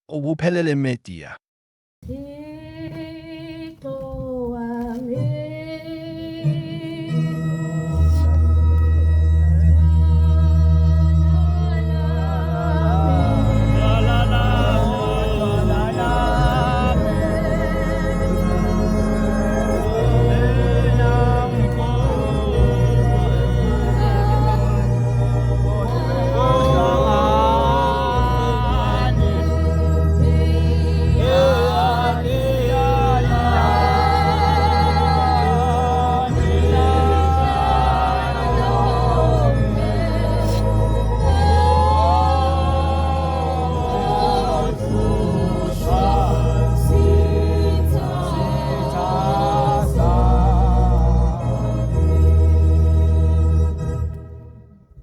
Ukuphelele Media. Thixo wami.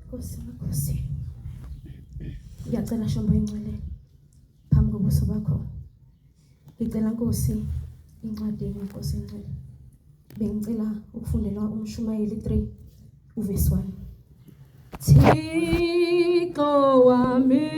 Nkosi makhosi. Ngiyacela Shombo ingcwele phambi kobuso bakho. Ngicela Nkosi incwadi yeNkosi ingcwele. Bengicela ukufundelwa umshumayeli 3 uverse 1. Thixo wami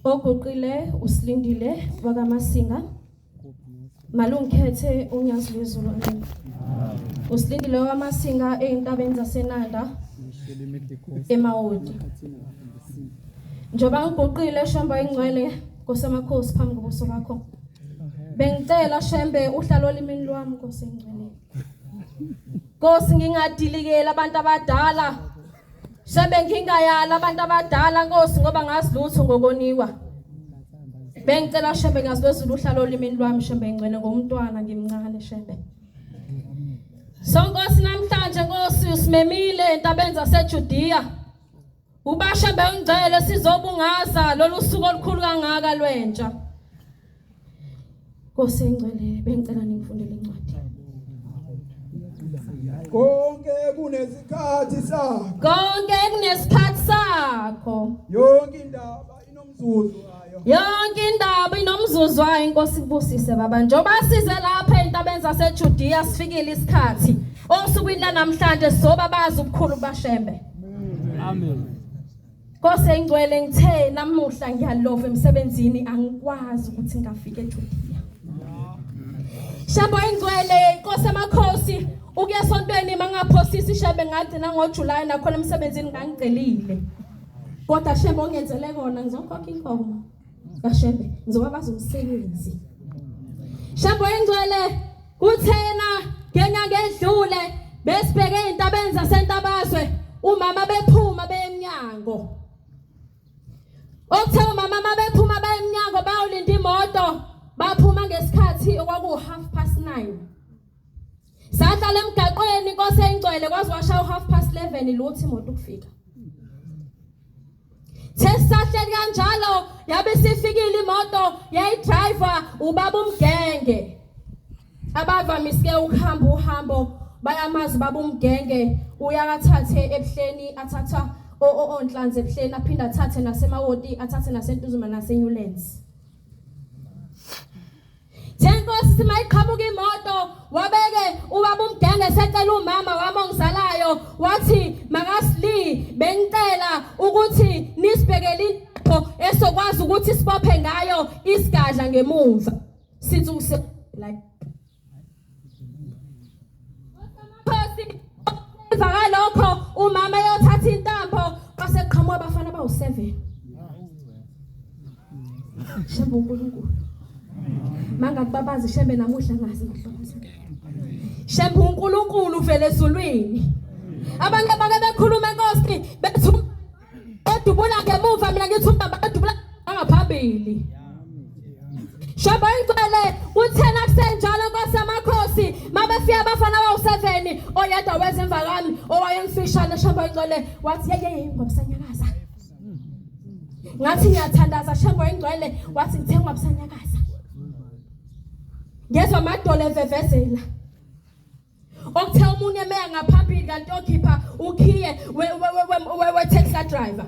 Oguqile usilindile wakaMasinga Malungikhethe unyazi lwezulu amen. Usilindile wakaMasinga ezintabeni zaseNanda eMawoti. Njengoba ngiguqile Shembe ingcwele Nkosi yamakhosi phambi kobuso bakho. Bengicela Shembe uhlalo olimini lwami Nkosi engcwele. Nkosi ngingadilikela abantu abadala. Shembe ngingayala abantu abadala Nkosi ngoba ngazi lutho ngokoniwa. Bengicela Shembe ngazi lwezulu uhlalo olimini lwami Shembe ngcwele ngomntwana ngimncane Shembe. So Nkosi namhlanje Nkosi usimemile entabeni zaseJudiya. UbaShembe ungcele sizobungaza lolu suku olukhulu kangaka lwentsha. Nkosi engcwele bengicela ningifundele incwadi. Konke kunesikhathi sakho. Konke kunesikhathi sakho. Yonke indaba inomzuzu wayo. Yonke indaba inomzuzu wayo inkosi kubusise baba. Njengoba size lapha entabeni zaseJudiya sifikile isikhathi. Osukwini lanamhlanje soba bazi ubukhulu baShembe. Amen. Nkosi engcwele ngithe namuhla ngiyalova emsebenzini angikwazi ukuthi ngingafika eJudiya. Shembe engcwele Nkosi amakhosi ukuya esontweni mangaphosisi Shembe ngagcina ngoJuly nakhona emsebenzini ngangicelile. Kodwa Shembe ongenzele kona ngizokhokha inkomo kaShembe ngizobabaza umsebenzi. Shembe engcwele kuthena ngenyanga edlule besibheke ezintabeni zasentabazwe umama bephuma beyemnyango. Okuthe umama mabephuma bayemnyango bayolinda imoto baphuma ngesikhathi okwaku 9:30. Sahlala emgaqweni inkosi engcwele kwaze washaya u11:30 lutho imoto ukufika. Sesisahleli kanjalo yabe isifikile imoto yayidriver ubaba umgenge. Abavamise ke ukuhamba uhambo bayamazi baba umgenge uyakathathe ebuhleni athatha onhlanzi ebuhleni aphinde athathe nasemawoti athathe nasentuzuma naseNewlands. Thenkosi simayiqhamuka imoto wabeke ubaba umgenge secela umama wami ongizalayo wathi makasli bengicela ukuthi nisibhekele into esokwazi ukuthi sibophe ngayo isigadla ngemumva sithi use like Emva kwalokho umama eyothatha intambo kwase qhamuka abafana bawu-7. Shembe uNkulunkulu. Mangakubabazi Shembe namuhla ngazi ngihlobo. Shembe uNkulunkulu uvele ezulwini. Abantu abake bekhuluma enkosi bethi edubula ngemuva mina ngithi umbamba edubula phambili. Shaba ingcwele kuthena kusenjalo Nkosi yamakhosi mabefika abafana bawu7 oyedwa wezemva kwami owayengifishane. Shaba ingcwele wathi, "Yeye, ngobusanyakaza." Ngathi ngiyathandaza, Shaba ingcwele, wathi ngithe ngobusanyakaza, ngezwa amadolo evevezela, okuthe omunye meya ngaphambili kanti okhipha ukhiye we-taxi driver,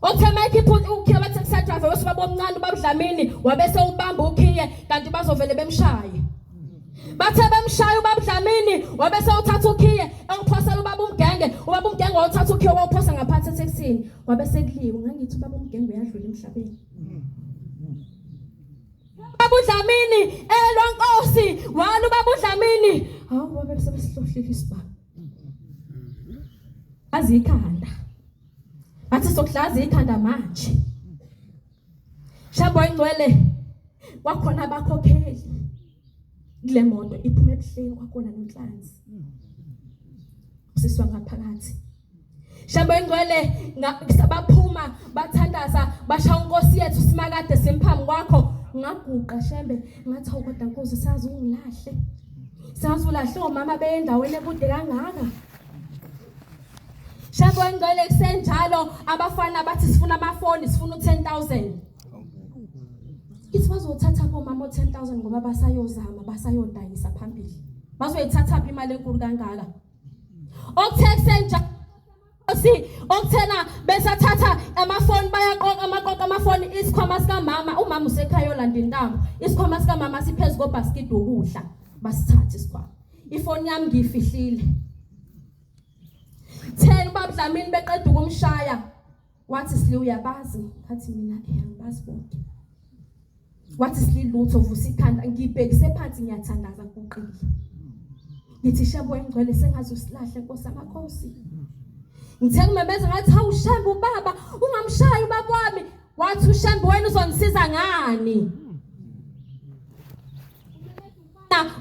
okuthe mayikhipha ukhiye we-taxi driver wesibaba omncane uBabudlamini wabese ubamba ukhiye, kanti bazovele bemshaye. Bathe bemshaya uBabudlamini, wabese uthatha ukhiye ewuphosela ubaba umgenge. Ubaba umgenge wawuthatha ukhiye wawuphosa ngaphansi ethekisini, wabe sekuliwe. Ngangithi ubaba umgenge uyadlula emhlabeni. Baba uDlamini elwa, Nkosi, wala ubaba uDlamini. Hawu, babe sebesihlohlile isibhamu azikhanda, bathi sokudlaza ikhanda manje. Shabo ingcwele, kwakhona abakhokheli kule moto iphuma ebuhleni, kwakhona nonhlanzi usiswa ngaphakathi. Shabo ingcwele, sabaphuma bathandaza, bashaya unkosi yethu simakade simphambi kwakho. Ngaguqa, Shembe, ngathi, "Awu kodwa Nkosi, sazi ungilahle, sazi ulahle omama beyendaweni ekude kangaka." Shembe ingcwele, kusenjalo abafana bathi sifuna amafoni, sifuna u10000. Ithi bazothatha komama o10000 ngoba basayozama, basayodayisa phambili, bazoyithatha phi imali enkulu kangaka? Okuthe kusenjalo si okuthena besathatha amafoni, bayaqoqa amaqoqa amafoni, isikhwama sikamama, umama usekhaya yolanda intambo, isikhwama sikamama siphezulu kobhasikidi wokudla, basithatha isikhwama. Ifoni yami ngiyifihlile. Then ubaba Dlamini beqeda ukumshaya wathi, "Sli, uyabazi?" Ngathi mina, "Angibazi bonke." Wathi, "Sililutho, vusa ikhanda." Ngibhekise phansi, ngiyathandaza, kuqile, ngithi, "Shembe engcwele, sengaze usilahle, Nkosi amakhosi." Ngithe kumemeza ngathi, "Hawu Shembe, ubaba ungamshayi ubaba wami." Wathi uShembe wena uzongisiza ngani?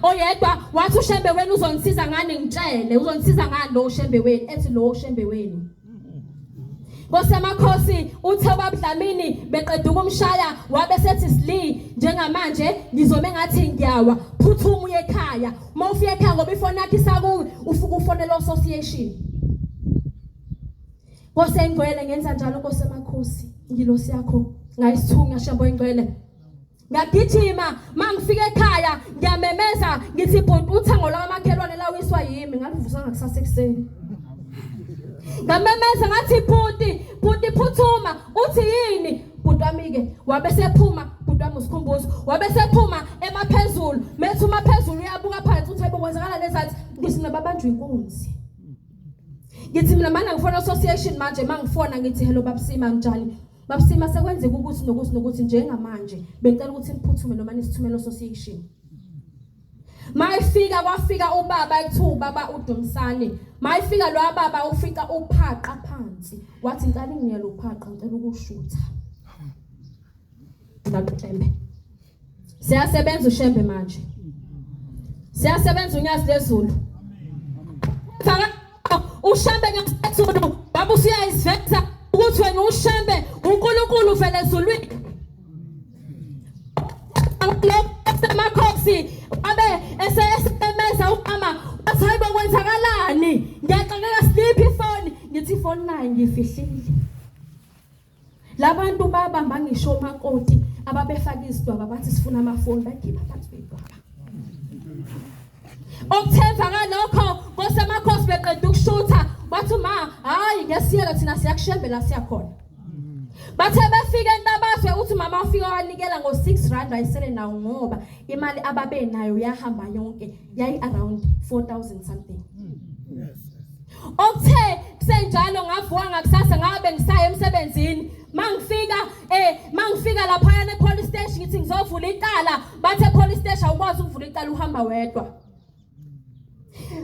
Oyedwa wathi, "UShembe wena uzongisiza ngani? Ngitshele, uzongisiza ngani lo Shembe wenu?" Ethi lo Shembe wenu. Nkosi yamakhosi, uthe uBabudlamini beqeda ukumshaya wabe sethi, "Sli, njengamanje ngizome ngathi ngiyawa, phuthuma uye ekhaya. Uma ufika ekhaya, ngoba ifoni yakhe isakuwe, ufuka ufonela association." Nkosi engcwele, ngenza njalo, Nkosi yamakhosi, ngilosi yakho ngayisithunywa, Shembe engcwele. Ngiyagijima, mangifika ekhaya ngiyamemeza ngithi, "Bhuti, uthango lwamakhelwane lawiswa yimi." Ngalivusa ngakusasa ekuseni. Ngamemeza ngathi, "Bhuti, bhuti, phuthuma." Uthi, "Yini bhuti wami ke?" Wabe sephuma bhuti wami uSikhumbuzo, wabe sephuma emaphezulu. Methi uma phezulu uyabuka phansi, uthi, "Hayibo, kwenzakala lezathi?" Ngithi mina, "Babanjwe inkunzi." Ngithi mina mana ngifona association manje. Mangifona ngithi, "Hello babusima, njani babusima? Sekwenzeka ukuthi nokuthi nokuthi. Njengamanje bengicela ukuthi niphuthume noma nisithumele association." Mayifika kwafika ubaba ekuthiwa ubaba uDumsane. Mayifika lo baba ufika uphaqa phansi. Wathi, "Ngicela nginiyele uphaqa, ngicela ukushutha." Ngaqembe. Siyasebenza uShembe manje. Siyasebenza unyazi lezulu. UShembe ngasezulu baba usuyayiveza ukuthi wena uShembe uNkulunkulu uvela ezulwini. Semakhosi abe esesemeza umama, wathi, "Hayibo, kwenzakalani? Ngiyaxakeka, siliphi ifoni?" Ngithi, "Ifoni nayo ngifihlile." Labantu babamba ngisho omakoti ababefaka izidwaba, bathi sifuna amafoni, bakhipha phansi kwedwaba. Okuthemba kalokho, kosemakhosi, beqeda ukushutha bathi, "Ma, hayi, ngesiyeka thina, siyakushembela siyakhona." Bathe befika entabazwe, uthi mama ufika wanikela ngo6 rand ayisele nawo, ngoba imali ababe nayo yahamba yonke, yayi around 4000 something. Okuthe kusenjalo ngavuka ngakusasa, ngabe ngisaya emsebenzini. Mangifika lapha e police station, ngithi ngizovula icala, bathe police station awukwazi ukuvula icala uhamba wedwa.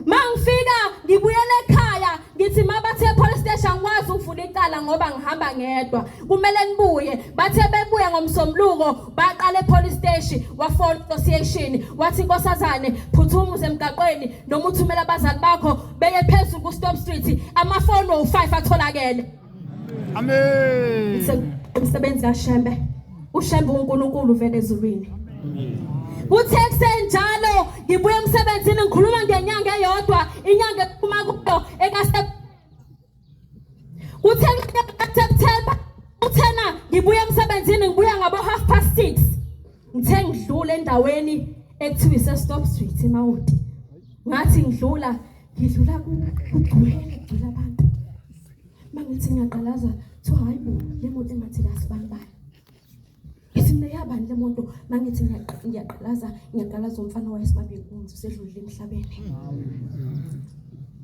Mangifika ngibuyele ekhaya, ngithi mabathe police station angikwazi ukuvula icala ngoba ngihamba ngedwa, kumele nibuye. Bathe bebuya ngomsombuluko, baqala epolice station, wafona association, wathi, "Nkosazane, phuthuma uze emgaqweni noma uthumela abazali bakho beye phezulu ku Stop Street, amafoni owu5 atholakele." Amen. Umsebenzi kaShembe. uShembe uNkulunkulu vele ezulwini. Kuthe kusenjalo ngibuya emsebenzini ngikhuluma ngenyanga eyodwa, inyanga ephuma kuyo ekase Kuthe September uthena ngibuya emsebenzini ngibuya ngabo 6:30. Ngithe ngidlula endaweni ekuthiwa ise Stop Street eMawoti. Ngathi ngidlula ngidlula kugcwele kugcwele abantu. Mangithi ngiyaqalaza kuthiwa hayi bo le moto engathi kasibani bani. Ngithi mina yabani le moto mangithi ngiyaqalaza ngiyaqalaza umfana wayesibambe inkunzi usedlulile emhlabeni.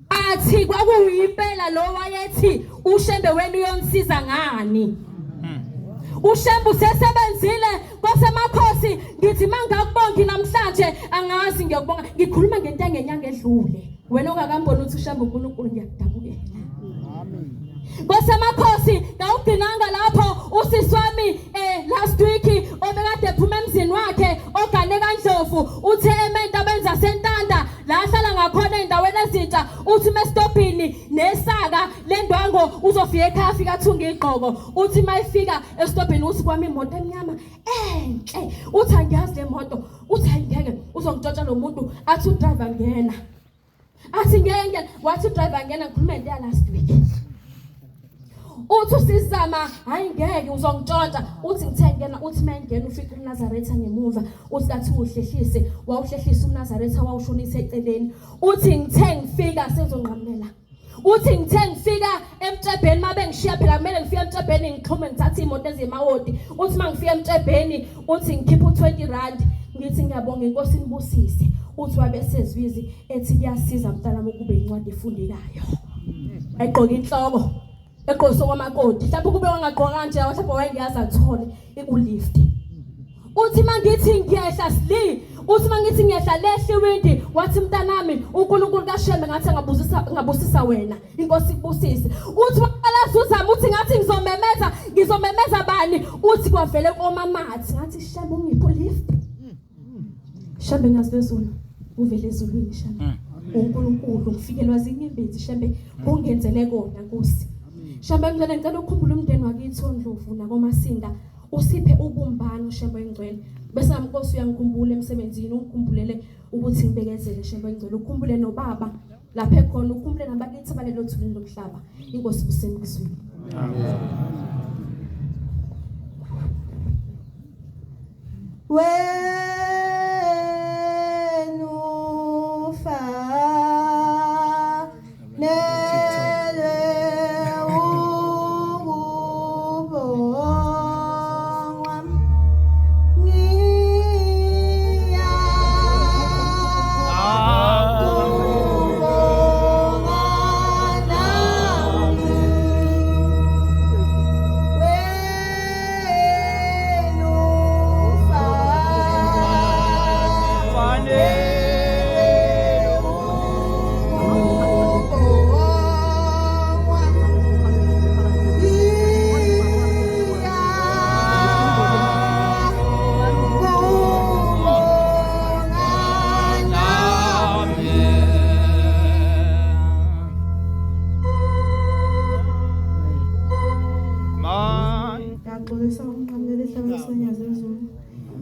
Athi kwakuyimpela lo wayethi uShembe wenu uyonisiza ngani? UShembe usesebenzile kwasemakhosi ngithi mangakubongi namhlanje angazi ngiyokubonga ngikhuluma ngento engenyanga edlule wena ongakamboni ukuthi uShembe uNkulunkulu ngiyakudabukela. Nkosi kawugcinanga lapho usisi wami last week obekade ephuma emzini wakhe ogane kaNdlovu uthe eme entabeni zasentanda la ahlala ngakhona ey'ndaweni ezintsha uthi uma esitobhini nesaka lendwango uzofika ekhaya afika athunge igqoko uthi uma efika esitobhini uthi kwami imoto emnyama enhle uthi angiyazi le moto uthi ayingeke uzongitshotsha lo muntu athi udriver ngena athi ngeke ngena wathi udriver ngena ngikhuluma into ya last week uthi usizama hayi ngeke uzongitshontsha uthi ngithe ngena uthi uma ngena ufika umnazaretha ngemuva uthi kathi uhlehlise wawuhlehlisa umnazaretha wawushonisa eceleni uthi ngithe ngifika sengizonqamulela uthi ngithe ngifika emtshebheni uma bengishiya phela kumele ngifike emtshebheni ngixhume ngithathe iy'moto ezimawoti uthi uma ngifika emtshebheni uthi ngikhiphe u-20 rand ngithi ngiyabonga inkosi inibusise uthi wabe sezwizi ethi kuyasiza mntanami ukube incwadi efundekayo egqoka inhloko egqokiswe kwamakoti mhlawumbe kube wangagqoka kanje mhlawumbe wayengiyazi athole ikulift uthi mangithi ngiyehla sli uthi mangithi ngiyehla lehla iwindi wathi mntanami uNkulunkulu kaShembe ngathi ngabusisa ngabusisa wena inkosi ikubusise uthi waqala uzama uthi ngathi ngizomemeza ngizomemeza bani uthi kwavele komamathi ngathi Shembe ungiphe lift Shembe ngazi lezulu uvele ezulwini Shembe mm. uNkulunkulu ngifikelwa zinyembezi Shembe ungenzele kona Nkosi Shembe ngicela ngicela ukukhumbula umndeni wakithi oNdlovu nakoMasinda usiphe ubumbano Shembe ngcwele bese Nkosi uyangikhumbula emsebenzini ungikhumbulele ukuthi ngibekezele Shembe ngcwele ukhumbule nobaba lapha ekhona ukhumbule nabakithi abalelo thulini lomhlaba inkosi kusemkuzwini amen Wenu fanele ukubongwa ngiyakubonga nami Ngiyaxolisa ukunqamulela isihlalo sonyazi lwezulu.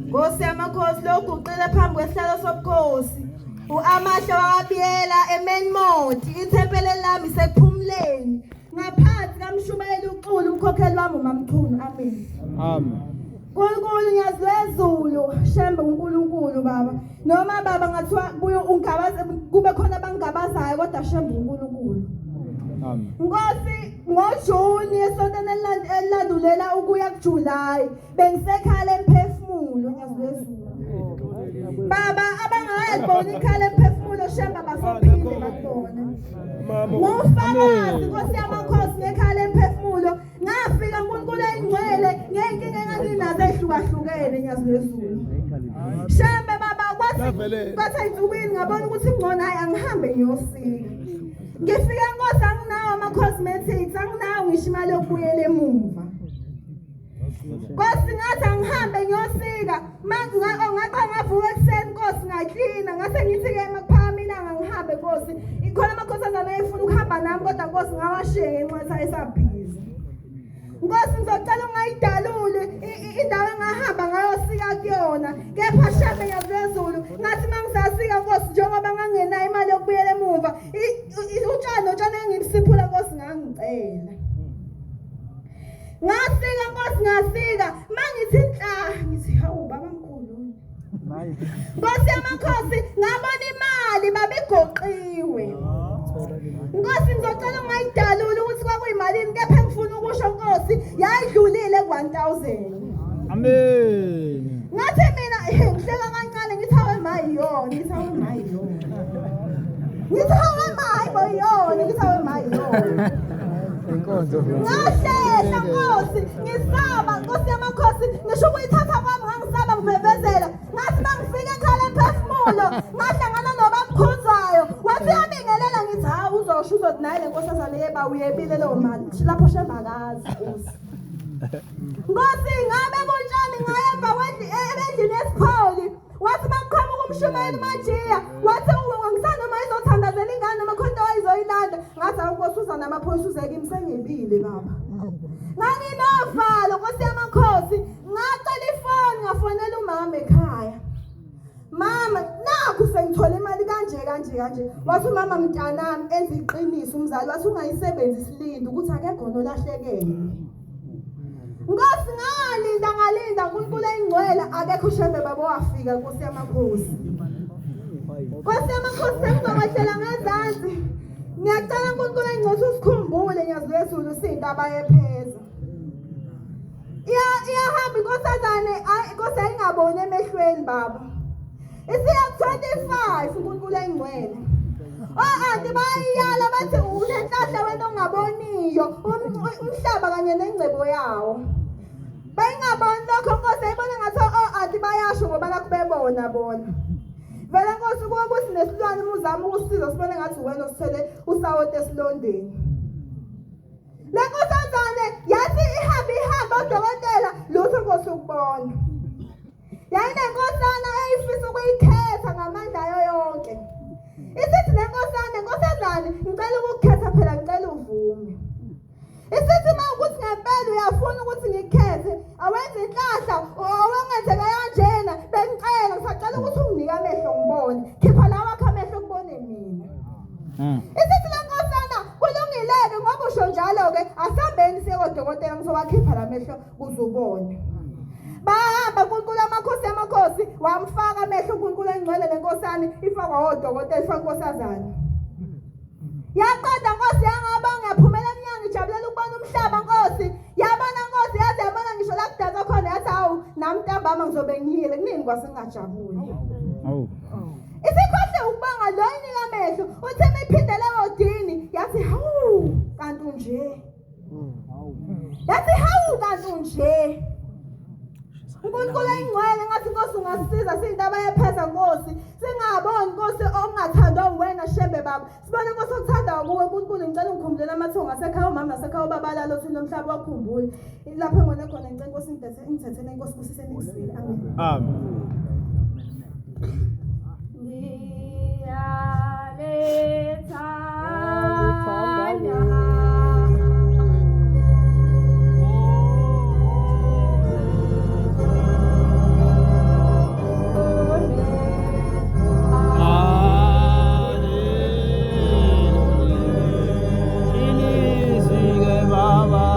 Nkosi yamakhosi loguqile phambi kwesihlalo sobukhosi. U-Amahle wakabiyela eMenmoti ithempeli lami sekuphumuleni. Ngaphansi kamshumayeli uXulu umkhokheli wami uMamchunu. Amen. Amen. Nkulunkulu nyazi lwezulu shembe uNkulunkulu baba noma baba ngathiwa kuyo ungabaze kube khona abangabazayo kodwa shembe uNkulunkulu Amen. Nkosi ngoJuni esontweni elilandulela ukuya kuJuly bengisekhala emphefumulo nyazi lwezulu baba abangakayiboni ikhala emphefumulo shembe basophinde bakubone ngufakazi Nkosi yamakhosi ngekhala emphefumulo ngafika uNkulunkulu engcwele ngeyinkinga enganginazo ehlukahlukene nyazi lwezulu shembe baba kwathi kwathi ayinsukwini ngabona ukuthi ngcono hayi angihambe ngiyosika ngifike nkosi anginawo ama-cosmetics anginawo ngisho imali yokubuyela emuva Nkosi ngathi angihambe ngiyosika ngaqala ngavuka ekuseni Nkosi ngaklina ngase ngithi-ke makuphakama ilanga ngihambe Nkosi ikhona amakhosazana ayefuna ukuhamba nami kodwa Nkosi ngawashiye ngenxa ethi ayesabhizi Nkosi ngizocela ungayidaluli indawo engahamba Nkosi ngafika mangithi nhla ngithi hawu baba mkhulu. Nkosi yamakhosi ngabona imali babigoqiwe. Nkosi ngizocela ungayidalula ukuthi kwakuyimalini kepha ngifuna ukusho Nkosi yayidlulile ku-1000. Amen. Ngathi mina ngihleka kancane ngithi awe mayiyona ngithi awe mayiyona. Ngithi awe mayiyona ngithi awe mayiyona. Inkonzo. Ngahlehla Nkosi ngisaba Nkosi yamakhosi ngisho ukuyithatha kwami ngangisaba ngivevezela. Ngathi mangifika ekhaya lemphefumulo ngahlangana nobamkhuzwayo wathi uyabingelela ngithi hawu uzosho uzothi naye le nkosazane yeba uyebile leyo mali lapho shembakazi Nkosi. Nkosi ngabe kuntshani ngaye emva endlini yesipholi wathi makuqhamuka umshumayeli umajiya wathi ngisanoma izothandazela ingane noma khona into ayizoyilanda ngathi awu nkosi uza namaphoyisa uze kimi sengibile baba nganginovalo nkosi yamakhosi ngacela ifoni ngafonela umama ekhaya mama nakhu sengithola imali kanje kanje kanje wathi umama mntanami enza iqiniso umzali wathi ungayisebenzisi lindi ukuthi akekho nolahlekele Nkosi ngalinda ngalinda uNkulunkulu engcwele akekho uShembe baba wafika Nkosi yamakhosi Nkosi yamakhosi sengizokwehlela ngezansi ngiyacela uNkulunkulu engcwele usikhumbule nyazi lwezulu siyintaba yepheza Iyahamba inkosazane inkosi ayingaboni emehlweni baba isiya 25 uNkulunkulu engcwele O-anti bayiyala bathi unenhlahla wena ongaboniyo umhlaba kanye nengcebo yawo. Bayingaboni lokho Nkosi ayibona ngathi o-anti bayasho ngoba nakhu bebona bona. Vele Nkosi kuwe kuthi nesilwane uma uzama ukusiza sibone ngathi uwena osithele usawoti esilondeni. Le nkosazane yathi ihambe ihambe odokotela lutho Nkosi ukubona. Yayinenkosana eyifisa ukuyikhetha ngamandla ayo yonke. Isithi le nkosana, nkosazane, ngicela ukukukhetha phela ngicela uvume. Isithi uma ukuthi ngempela uyafuna ukuthi ngikukhethe, awenze inhlahla, awengenzeka kanjena, bengicela ngisacela ukuthi unginike amehlo ngibone. Khipha lawa akho amehlo kubone mina. Isithi le nkosana kulungile-ke ngoba usho njalo-ke asihambeni siye kodokotela ngizowakhipha la mehlo kuze ubone. Bahamba uNkulunkulu amakhosi amakhosi wamfaka amehlo uNkulunkulu engcwele lenkosana ifakwa odokotela ifaka inkosazana. Yaqeda Nkosi yangabonga yaphumela emnyango ijabulela ukubona umhlaba Nkosi. Yabona Nkosi yaze yabona ngisho la kudansa khona yathi hawu nami ntambama ngizobe ngiyile kunini kwasengingajabuli. Awu. Isikhohle ukubonga lo inika amehlo uthe mephindele wodini yathi hawu kanti unje. Yathi hawu kanti unje. uNkulunkulu engcwele ngathi Nkosi ungasisiza siyintaba yepheza Nkosi singaboni Nkosi okungathandwa uwena Shembe baba sibone Nkosi okuthandwa kuwe uNkulunkulu ngicela ungikhumbulele amathongo asekhaya umama nasekhaya ubaba lalo thina umhlaba wakhumbule lapho engone khona ngicela Nkosi ngithethe ngithethele Nkosi kusise nikuzwile amen Amen. Ngiyalethanda Ilizwi-ke Baba.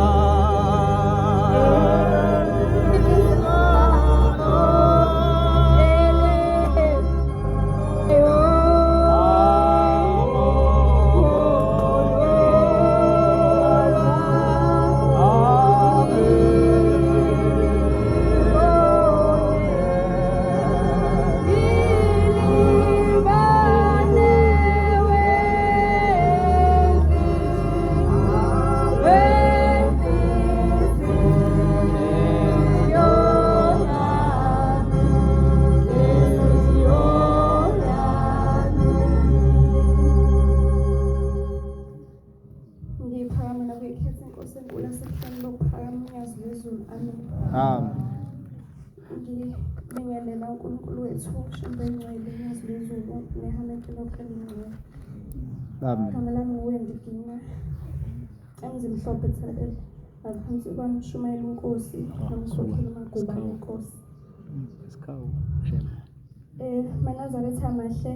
Ngiphakama nokuyikhetha inkosi enkulu yasebuhleni bokuphakama unyazi lwezulu. Amen. Amen. Ngibingelela uNkulunkulu wethu uShembe Ngcwele unyazi lwezulu nehamete lokho elingcwele. Amen. Igama lami nguWendy Gina. Emzimhlophe Thabela. Ngaphansi kwamshumayela inkosi nomkhokheli Magubane inkosi. MaNazaretha amahle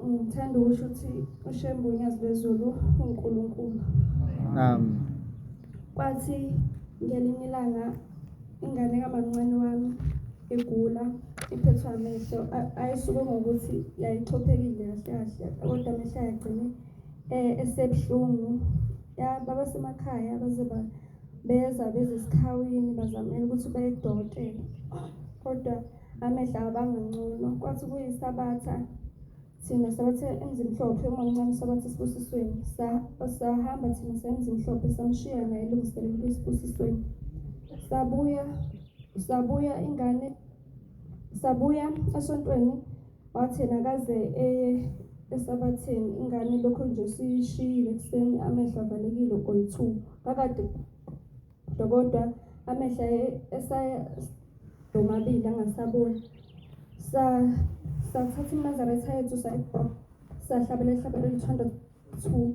ngithanda ukusho ukuthi uShembe unyazi lwezulu uNkulunkulu. Amen. Kwathi Ngelinye ilanga ingane kamamncane wami igula iphethwe amehlo ayisuke ngokuthi yayixhophekile kahle kahle kodwa amehlo ayagcine esebuhlungu. Babasemakhaya baze beza beze esikhawini bazamela ukuthi baye kudokotela kodwa amehlo abangangcono. Kwathi kuyisabatha thina sabathe eMzimhlophe, umamncane sabathe esibusisweni, sahamba thina saya eMzimhlophe samshiya naye elungiselela ukuya esibusisweni. Sabuya ingane sabuya esontweni wathi yena akaze eye esabatheni ingane lokho nje siyishiyile ekuseni amehlo avalekile oyi-two kakade kodwa amehlo esaya omabili angasaboni. Sathatha iMazaretha yethu sahlabela ihlabela 202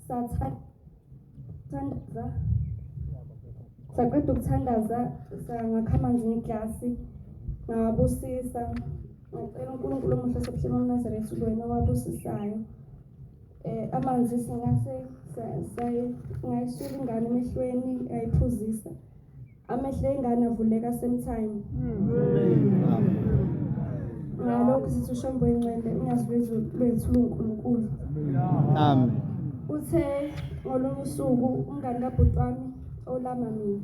sathandaza saqeda ukuthandaza sangakha amanzi ngeglasi ngawabusisa ngacela uNkulunkulu omuhle sobuhlelo omnazaretha wena owabusisayo amanzi singase ngayisula ingane emehlweni ayiphuzisa amehlo engane avuleka same time. Ngalokho sithi uShembe oyingcwele unyazi lwezulu lwethu luNkulunkulu. Amen. Uthe ngolunye usuku umngani kabhuti wami olama mina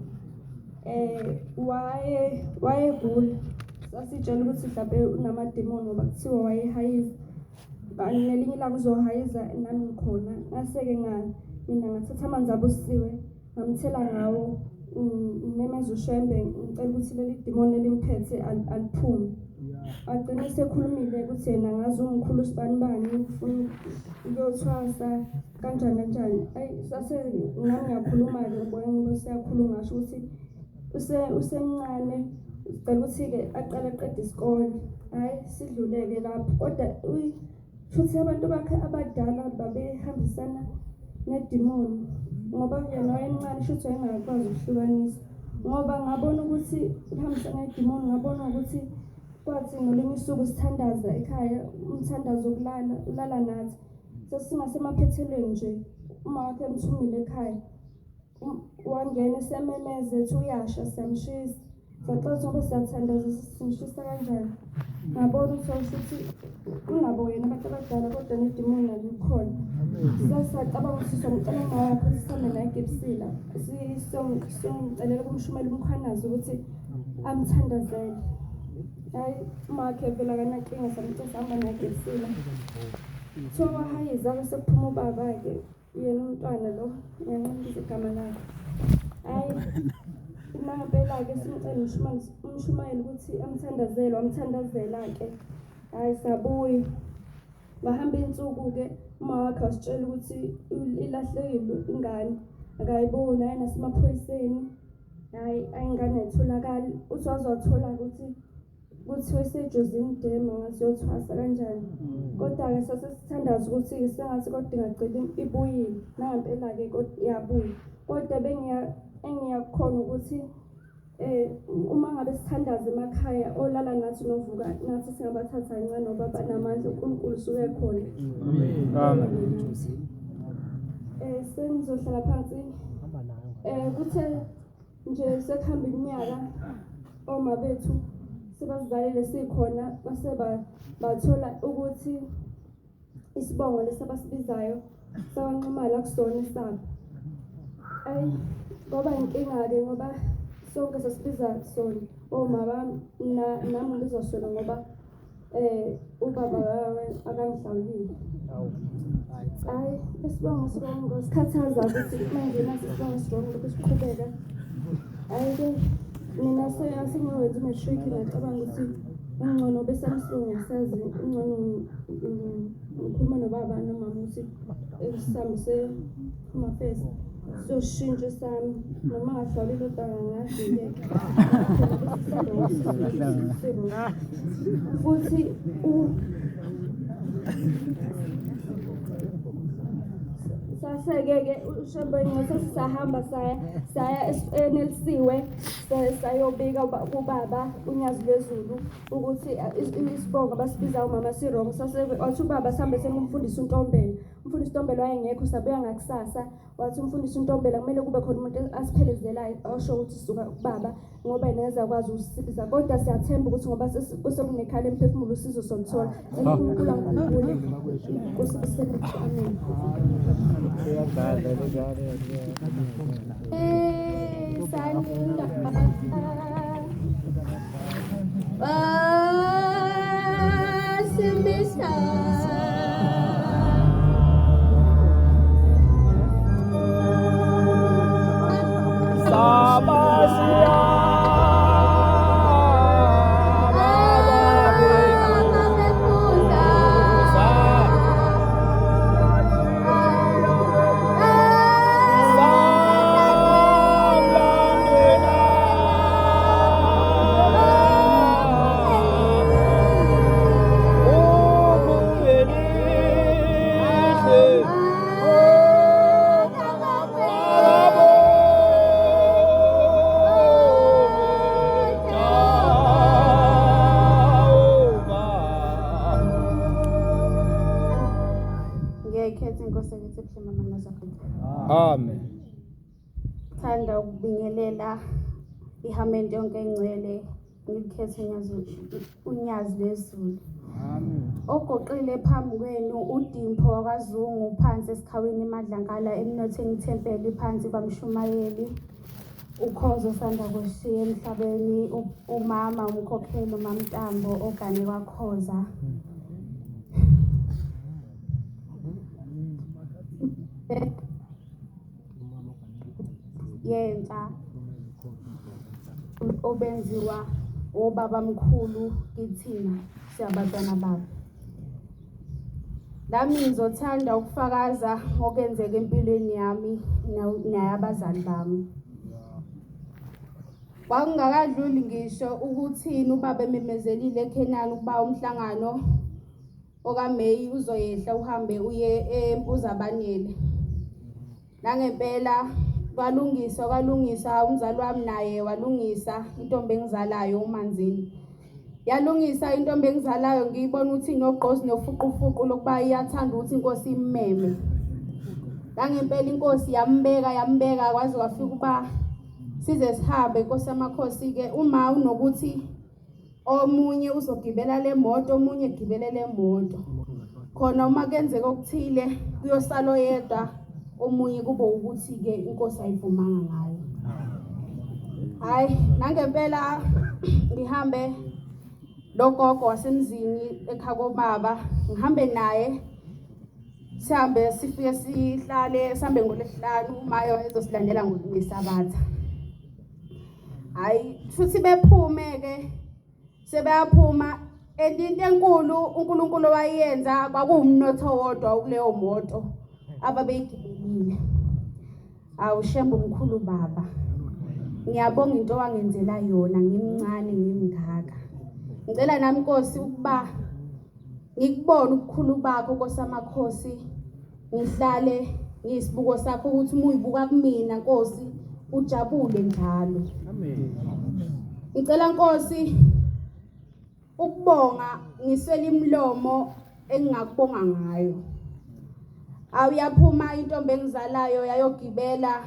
wayegula sasitshela ukuthi mhlawumbe unamademoni ngoba kuthiwa wayehayiza ngelinye ilanga uzohayiza nami ngikhona ngase-ke mina ngathatha amanzi abusiwe ngamthela ngawo ngimemeza uShembe ngicela ukuthi leli dimoni elimphethe aliphume. Agcine esekhulumile ukuthi yena ngazi umkhulu sibanibani ufuna ukuyothwasa kanjani kanjani. Ayi sase nami ngiyakhuluma-ke ngibona ngoba siyakhuluma ngasho ukuthi usemncane sicela ukuthi-ke aqale aqede isikole. Hhayi sidluleke lapho kodwa futhi abantu bakhe abadala babehambisana nedimoni ngoba yena wayemncane shuthi wayengakwazi ukuhlukanisa ngoba ngabona ukuthi uhambisana nedimoni ngabona ukuthi kwathi ngolunye usuku sithandaza ekhaya umthandazo wokulala ulala nathi sesingasemaphethelweni nje uma wakhe emthumile ekhaya wangena esememeza ethi uyasha siyamshisa saxoxa ngoba siyathandaza simshisa kanjani ngabona ukuthi awushuthi unabo yena abantu abadala kodwa nedimoni alikhona sasacabanga ukuthi somcela uma wakho ukuthi sihambe naye egebisila siyomcelela kumshumela umkhwanazi ukuthi amthandazele hayi umakhe vele akanankinga samcela sihamba naye egebisila kuthiwa wahayiza sekuphuma ubaba-ke yena umntwana lo ngiyanqamukisa igama lakhe hayi uma ngempela-ke simcela umshumayeli ukuthi amthandazele wamthandazela-ke hhayi sabuya wahamba iy'nsuku-ke uma wakhe wasitshela ukuthi ilahlekile ingane akayiboni hhayi nasemaphoyiseni hhayi ingane ayitholakali uthi waze wathola ukuthi kuthiwe sejozini dema ngathi yothwasa kanjani kodwa-ke sase sithandaza ukuthi-ke sengathi kodwa ingagcina ibuyile nangempela-ke yabuya kodwa engiyakukhona ukuthi uma ngabe sithandaza emakhaya olala nathi novuka nathi singabathatha kancane ngoba banamandla uNkulunkulu usuke khona. Amen. Sengizohlala phansi. Kuthe nje sekuhamba iminyaka oma bethu sebazizalele sikhona base bathola ukuthi isibongo lesi abasibizayo sakwaNxumalo akusona esabo. Ayi kwaba inkinga-ke ngoba sonke sasibiza sona oma bami nami ngibiza sona ngoba ubaba akangihlawulile. Hayi isibongo sibongo sikhathaza ukuthi manje nasi isibongo sibongo lokhu siqhubeka. Hhayi-ke mina sengiyowenza i-matric ngacabanga ukuthi ungcono bese isibongo ngisazi ungcono ngikhuluma nobaba nomama ukuthi sihambe se-Home Affairs siyoshintsha esami noma ngahlawulile kodwa ngazi-ke futhi saseke-ke uShembe sasisahamba saya enelisiwe sayobika kubaba uNyazi lwezulu ukuthi isibongo abasibiza umama si-wrong. Wathi ubaba sihambe sengumfundisi uNtombela. Umfundisi Ntombela wayengekho, sabuya ngakusasa, wathi umfundisi uNtombela kumele kube khona umuntu asiphelezelayo osho ukuthi sisuka kubaba ngoba yena ezakwazi ukusisiza. Kodwa siyathemba ukuthi ngoba sekunekhala emphefumulo usizo soluthola. uNkulunkulu angikhumbule. Nkosi isebenze. Amen. Ngiyayikhetha inkosi yakithi ebuhle mama Nazareth. Amen. Thanda ukubingelela ihamente yonke engcwele ngikhethe unyazi unyazi lwezulu. Amen. Ogoqile phambi kwenu uDimpho wakwaZungu phansi esikhawini eMadlankala emnothweni ithempeli phansi kwaMshumayeli uKhozo osanda kushiya emhlabeni umama umkhokheli uMamntambo ogane kwaKhoza. Yentsha obenziwa obabamkhulu kithina siyabantwana babo. Nami ngizothanda ukufakaza ngokwenzeka empilweni yami nayabazali bami. Kwakungakadluli ngisho ukuthini ubaba ememezelile eKhenani ukuba umhlangano okaMeyi uzoyehla uhambe uye eMpuzabanele. Nangempela kwalungiswa kwalungiswa umzali wami naye walungisa intombi engizalayo uManzini. Yalungisa intombi engizalayo ngiyibona ukuthi inogqozi nofuqufuqu lokuba iyathanda ukuthi inkosi immeme. Nangempela inkosi yambeka yambeka kwaze kwafika ukuba size sihambe inkosi yamakhosi-ke uma unokuthi omunye uzogibela le moto omunye egibele le moto khona uma kenzeka okuthile kuyosala oyedwa omunye kube ukuthi-ke inkosi ayivumanga ngayo hhayi nangempela ngihambe lo gogo wasemzini ekhaya kobaba ngihambe naye sihambe sifike sihlale sihambe ngolwesihlanu umayo ezosilandela ngesabatha Hayi futhi bephume ke sebeyaphuma and into enkulu uNkulunkulu wayenza kwakuwumnotho wodwa kuleyo moto ababeyigibelile. Awu Shembe umkhulu baba. Ngiyabonga into wangenzela yona ngimncane ngimngaka. Ngicela nami Nkosi ukuba ngikubone ubukhulu bakho Nkosi amakhosi ngihlale ngiyisibuko sakho ukuthi uma uyibuka kumina Nkosi ujabule njalo. Amen. Ngicela Nkosi ukubonga ngiswele imilomo engingakubonga ngayo. Awuyaphuma intombi engizalayo yayogibela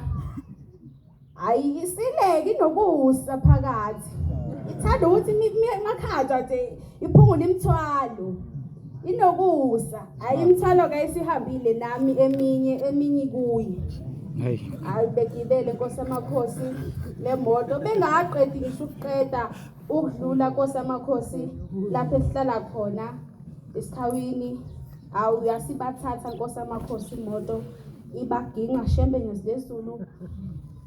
Hayi isileke inokusa phakathi. Ithanda ukuthi makhathwa nje iphungule imithwalo. Inokusa. Hayi imithwalo ke isihambile nami eminye eminye kuye. Hayi. Hayi begibele Nkosi amakhosi le moto bengaqedi ngisho ukuqeda ukudlula Nkosi amakhosi lapho esihlala khona esikhawini awu yasibathatha Nkosi amakhosi imoto ibaginqa Shembe ngezilezulu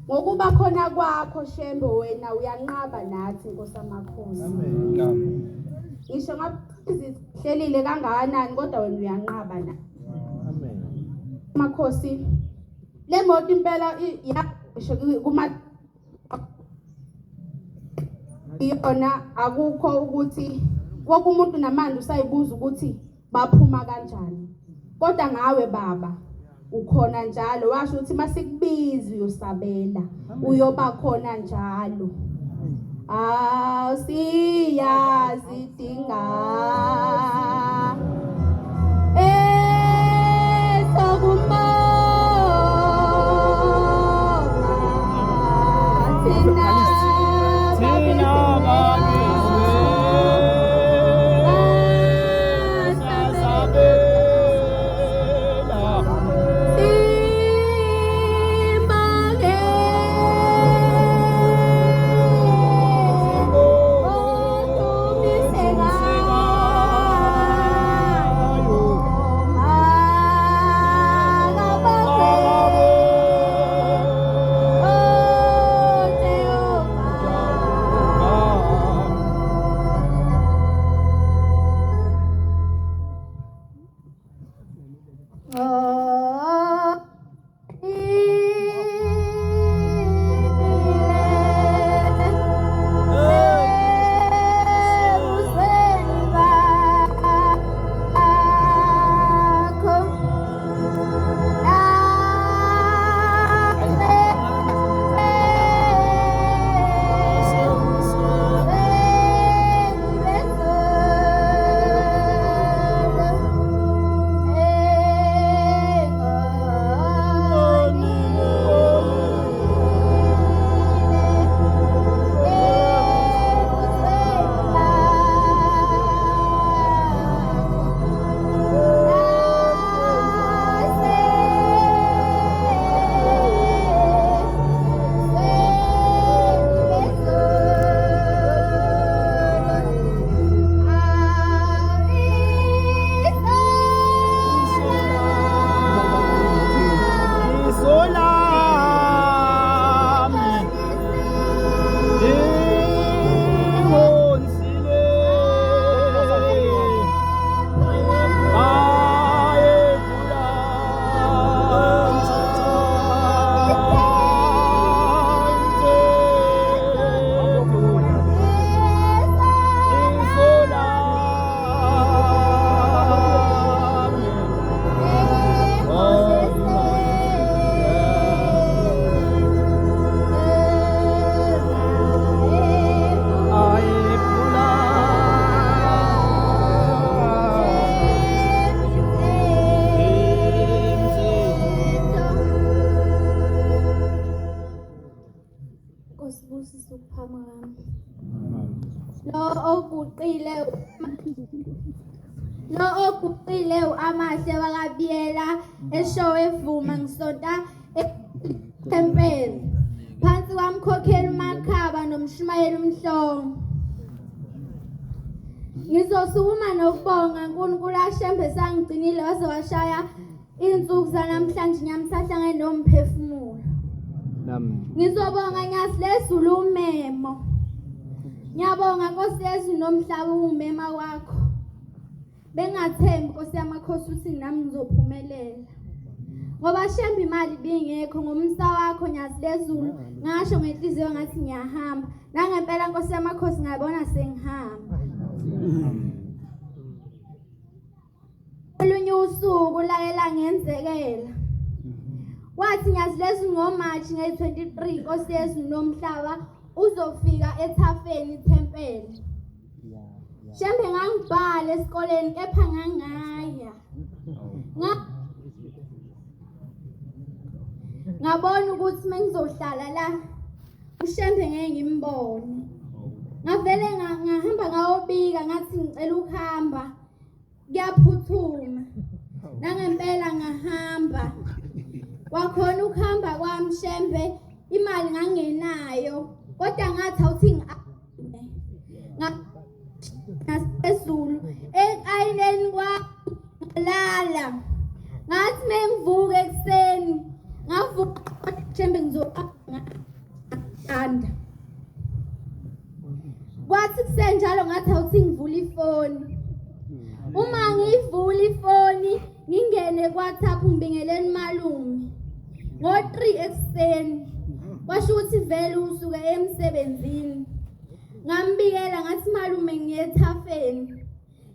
ngokuba khona kwakho Shembe wena uyanqaba nathi Nkosi amakhosi ngisho ngabe zihlelile kangakanani kodwa wena uyanqaba na Amen. Makhosi le moto impela ya ngisho kuma iyona akukho ukuthi wonke umuntu namanje usayibuza ukuthi baphuma kanjani kodwa ngawe baba ukhona njalo washo ukuthi masikubiza uyosabela uyoba khona njalo ah siyazidinga. Siyakumbonga thina Thina babizwe sasabela Simbonge odumisekayo makabongwe uJehova. Oh, ebusweni bakho Isolami ingonsile ayevula Isolami Nkosi busisa ukuphama kwami. Lo oguqile Lo oguqile amahle wakabiyela eshowe evuma ngisonta ethempeli. Phansi kwamkhokheli uMakhaba nomshumayeli uMhlongo. Ngizosukuma nokubonga uNkulunkulu ashembe sangigcinile waze washaya insuku zanamhlanje nyamsahlangene nomphefumulo. Ngizobonga Nyazi lezulu umemo. Ngiyabonga Nkosi yezulu nomhlaba ukumema kwakho. Bengathembi Nkosi yamakhosi ukuthi nami ngizophumelela. Ngoba shembe imali ibingekho ngomsa wakho Nyazi lezulu ngasho ngenhliziyo ngathi ngiyahamba. Nangempela Nkosi yamakhosi ngabona sengihamba. Olunye usuku lake langenzekela. Wathi Nyazi lezulu ngoMarch nge-23 Nkosi yezulu nomhlaba uzofika ethafeni ithempeli. Shembe ngangibhala esikoleni kepha ngangaya. Ngabona ukuthi mengizohlala la uShembe ngeke ngimbone. Ngavele ngahamba ngayobika ngathi ngicela ukuhamba kuyaphuthuma. Nangempela ngahamba. Kwakhona ukuhamba kwami Shembe imali ngangenayo kodwa ngathi awuthi ngasezulu ekayineni kwalala ngathi mengivuka ekuseni ngavuka Shembe ngizoqanda kwathi kusenjalo ngathi awuthi ngivula ifoni uma ngiyivula ifoni ngingene ku-WhatsApp ngibingeleni malume ngo-3 ekuseni kwasho ukuthi vele usuke emsebenzini ngambikela ngathi malume ngiye ethafeni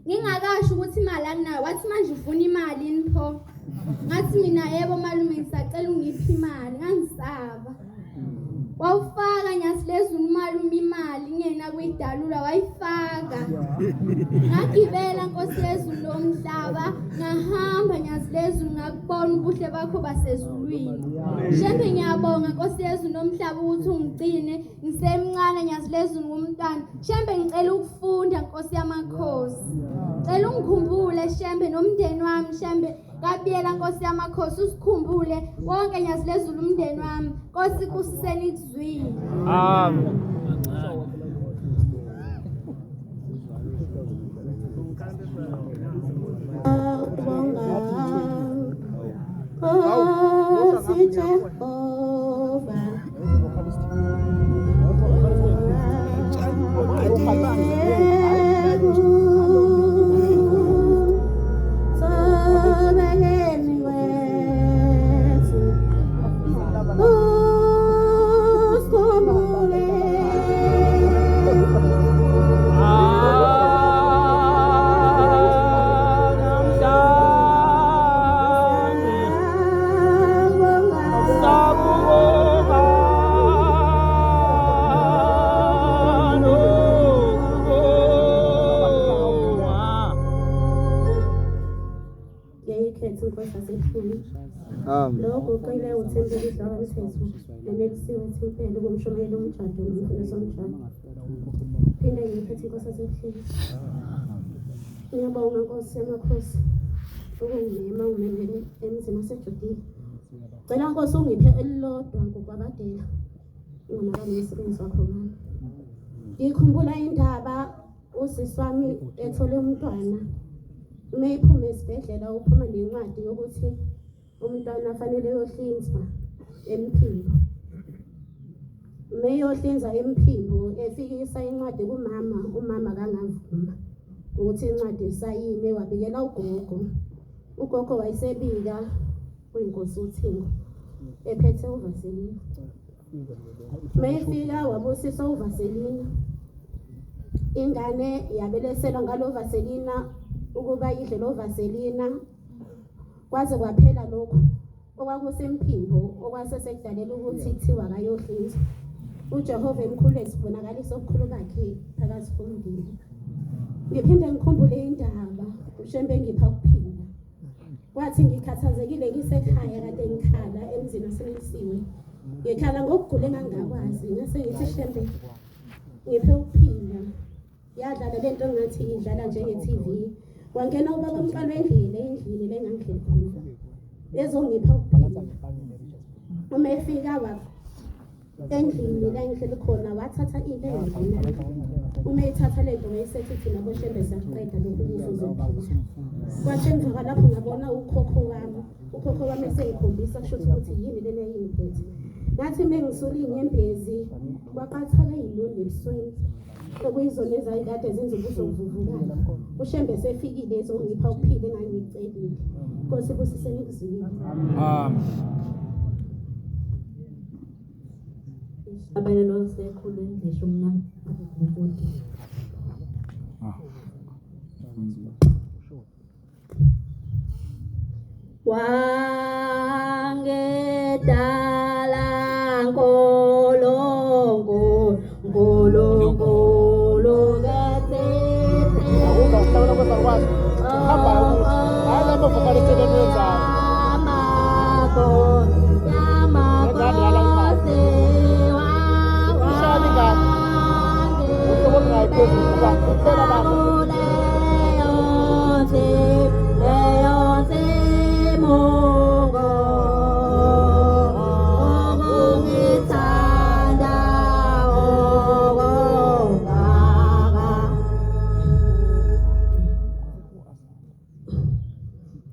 ngingakasho ukuthi imali anginayo wathi manje ufuna imali yini pho ngathi mina yebo malume ngisacela ungiphe imali ngangisaba wawufaka Nyazi lezulu malume imali ingena kwi wayidalula wayifaka. Ngagibela Nkosi yezulu lomhlaba, ngahamba Nyazi lezulu ngakubona ubuhle bakho basezulwini. Shembe ngiyabonga Nkosi yezulu nomhlaba ukuthi ungigcine ngisemncane Nyazi lezulu ngumntwana. Shembe ngicela ukufunda Nkosi yamakhosi. Cela ungikhumbule Shembe nomndeni wami Shembe Kabiyela Nkosi yamakhosi usikhumbule wonke Nyazi lezulu umndeni wami. Nkosi kusiseni ikuzwile. Amen. Nkosi Jehova Sobeleni wethu usikhumbule Namhlanje sabubonga nokubonga. Yayikhetha inkosi yasekhulu. Lokhu uqile uthembele idlala mthetho nenelisiwe ethempeli kumshumayeli umjado nomfundisi omjado. Phinde ngiyiphethe inkosi yasebuhleni. Ngiyabonga Nkosi yamakhosi ukungimema ungimemele emzini waseJudiya. Cela Nkosi ungiphe elilodwa ngokwabadela ungonakali umsebenzi wakho ngami. Ngikhumbula indaba usisi wami ethole umntwana uma ephuma esibhedlela uphuma nencwadi yokuthi umntwana fanele eyohlinzwa emphimbo. Uma eyohlinzwa emphimbo efikisa incwadi kumama, umama kangavuma ukuthi incwadi isayine, wabikela ugogo. Ugogo wayesebika kwinkosi uThingo ephethe uvaselina. Mayefika wabusisa uvaselina. Ingane yabeleselwa ngalo vaselina ukuba idle lo vaselina kwaze kwaphela lokhu okwakusemphimbo okwase sekudalela ukuthi kuthiwa akayohlinzwa. UJehova emkhulu esibonakalisa obukhulu bakhe phakathi komndeni. Ngiphinde ngikhumbule indaba uShembe engipha ukuphila. Kwathi ngikhathazekile ngisekhaya kade ngikhala emzini waseNelisiwe. Ngikhala ngokugula engangingakwazi ngase ngithi Shembe ngiphe ukuphila. Yadlala lento ngathi idlala njenge-TV. Wangena ubaba umqalo endlini endlini le engangihleli khona. Ezongipha ukuphila. Uma efika wa endlini la engihleli khona wathatha into engazinaka. Uma ethatha le nto wayesethi thina boShembe siyaqeda lokhu kufa uzophila. Kwathi emva kwalapho ngabona ukhokho wami. Ukhokho wami esengikhombisa kusho ukuthi yini lena eyingiphethe. Ngathi uma ngisula iy'nyembezi kwaqathaka iy'londa ebusweni okuyizona ezayikade zenza ubuso buvuvukala. UShembe esefikile ezongipha ukuphila engangikucelile. Nkosi ibusise nikuzwile. Amen. Abelelo sekhulwini zeshumi nam-40. Wangedala nkolongo nkulunkulu Awuva uhlabela kwezakwazi. Uhambayo ukuthi hayi lapho vokalist eniyenzayo. Lengane yala imali. Ishaya ingane. Uhlobo olungayiphezulu kuba kuphela lapho.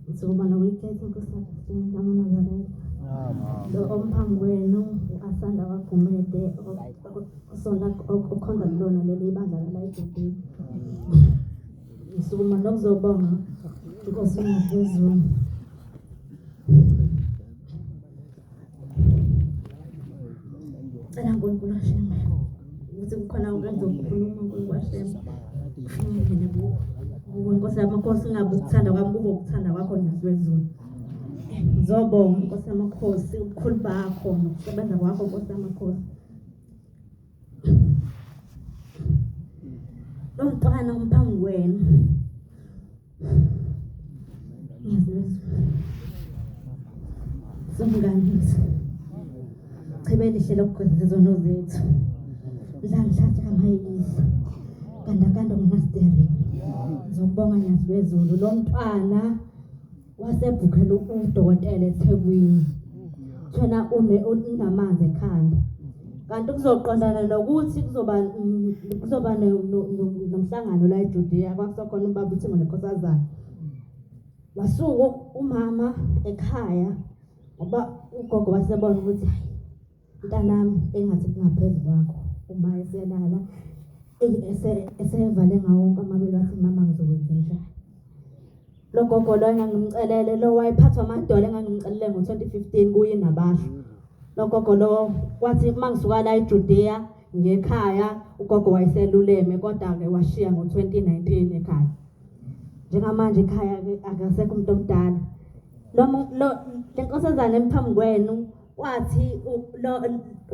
Ngizobala uyithethe Nkosi amaNazaretha. Lo omphambi kwenu u-Asanda waGumede osonta okhonza kulona leli bandla la eJordini. Ngisukuma nokuzobonga Inkosi ngaphezulu. Cela uNkulunkulu Hashem ukuthi kukhona engizokukhuluma uNkulunkulu Hashem. Ungene kuwe Nkosi yamakhosi ingabe ukuthanda kwami kube ukuthanda kwakho Nyazi lwezulu. Ngizobonga Nkosi yamakhosi ubukhulu bakho nokusebenza kwakho Nkosi yamakhosi. Lo mntwana umphambi kwenu. Ngiyazizwa. Somnganisi. Chebe elihle lokugweza izono zethu. Nhlanhla kamayisa. Kanda kanda ngonasteri. Ngizokubonga Nyazi lwezulu lo mntwana wasebhukhela udokotela eThekwini. Thona une unamanzi ekhanda. Kanti kuzoqondana nokuthi kuzoba kuzoba nomhlangano la eJudea kwakusekhona ubaba uThingo nenkosazana. Wasuka umama ekhaya ngoba ugogo wasebona ukuthi hayi mntanami engathi kungaphezu kwakho uma eselala esevale ngawo wonke amabele wathi mama ngizokwenza njani. Lo gogo lo engangimcelele lo wayephathwa amadolo engangimcelele ngo-2015 kuyinabasho. Lo gogo lo kwathi uma ngisuka la eJudea ngekhaya ugogo wayeseluleme kodwa-ke washiya ngo-2019 ekhaya. Njengamanje ekhaya-ke akasekho umuntu omdala. Lo lo le nkosazana emiphambi kwenu wathi lo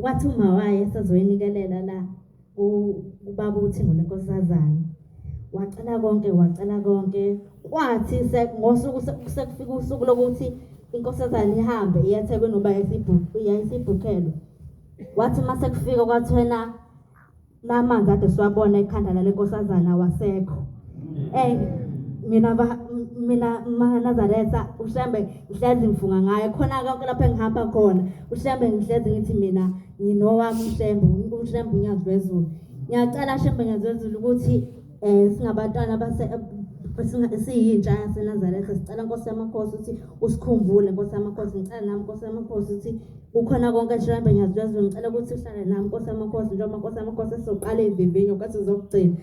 wathi uma waye esezoyinikelela la ubaba uThingo lenkosazana wacela konke wacela konke kwathi ngosuku sekufika usuku lokuthi inkosazana ihambe iye eThekwini ngoba yayisibhukhelwe wathi uma sekufika kwathwena la manzi ade siwabona ekhanda lale nkosazana wasekho eh mina ba mina maNazaretha uShembe ngihlezi ngifunga ngaye khona konke lapho engihamba khona uShembe ngihlezi ngithi mina nginowami uShembe uShembe uNyazi lwezulu ngiyacela Shembe Nyazi lwezulu ukuthi eh singabantwana base siyintsha yaseNazaretha sicela Nkosi yamakhosi ukuthi usikhumbule Nkosi yamakhosi ngicela nami Nkosi yamakhosi ukuthi kukhona konke Shembe Nyazi lwezulu ngicela ukuthi uhlale nami Nkosi yamakhosi njengoba Nkosi yamakhosi esizoqala ivivinyo Nkosi zokugcina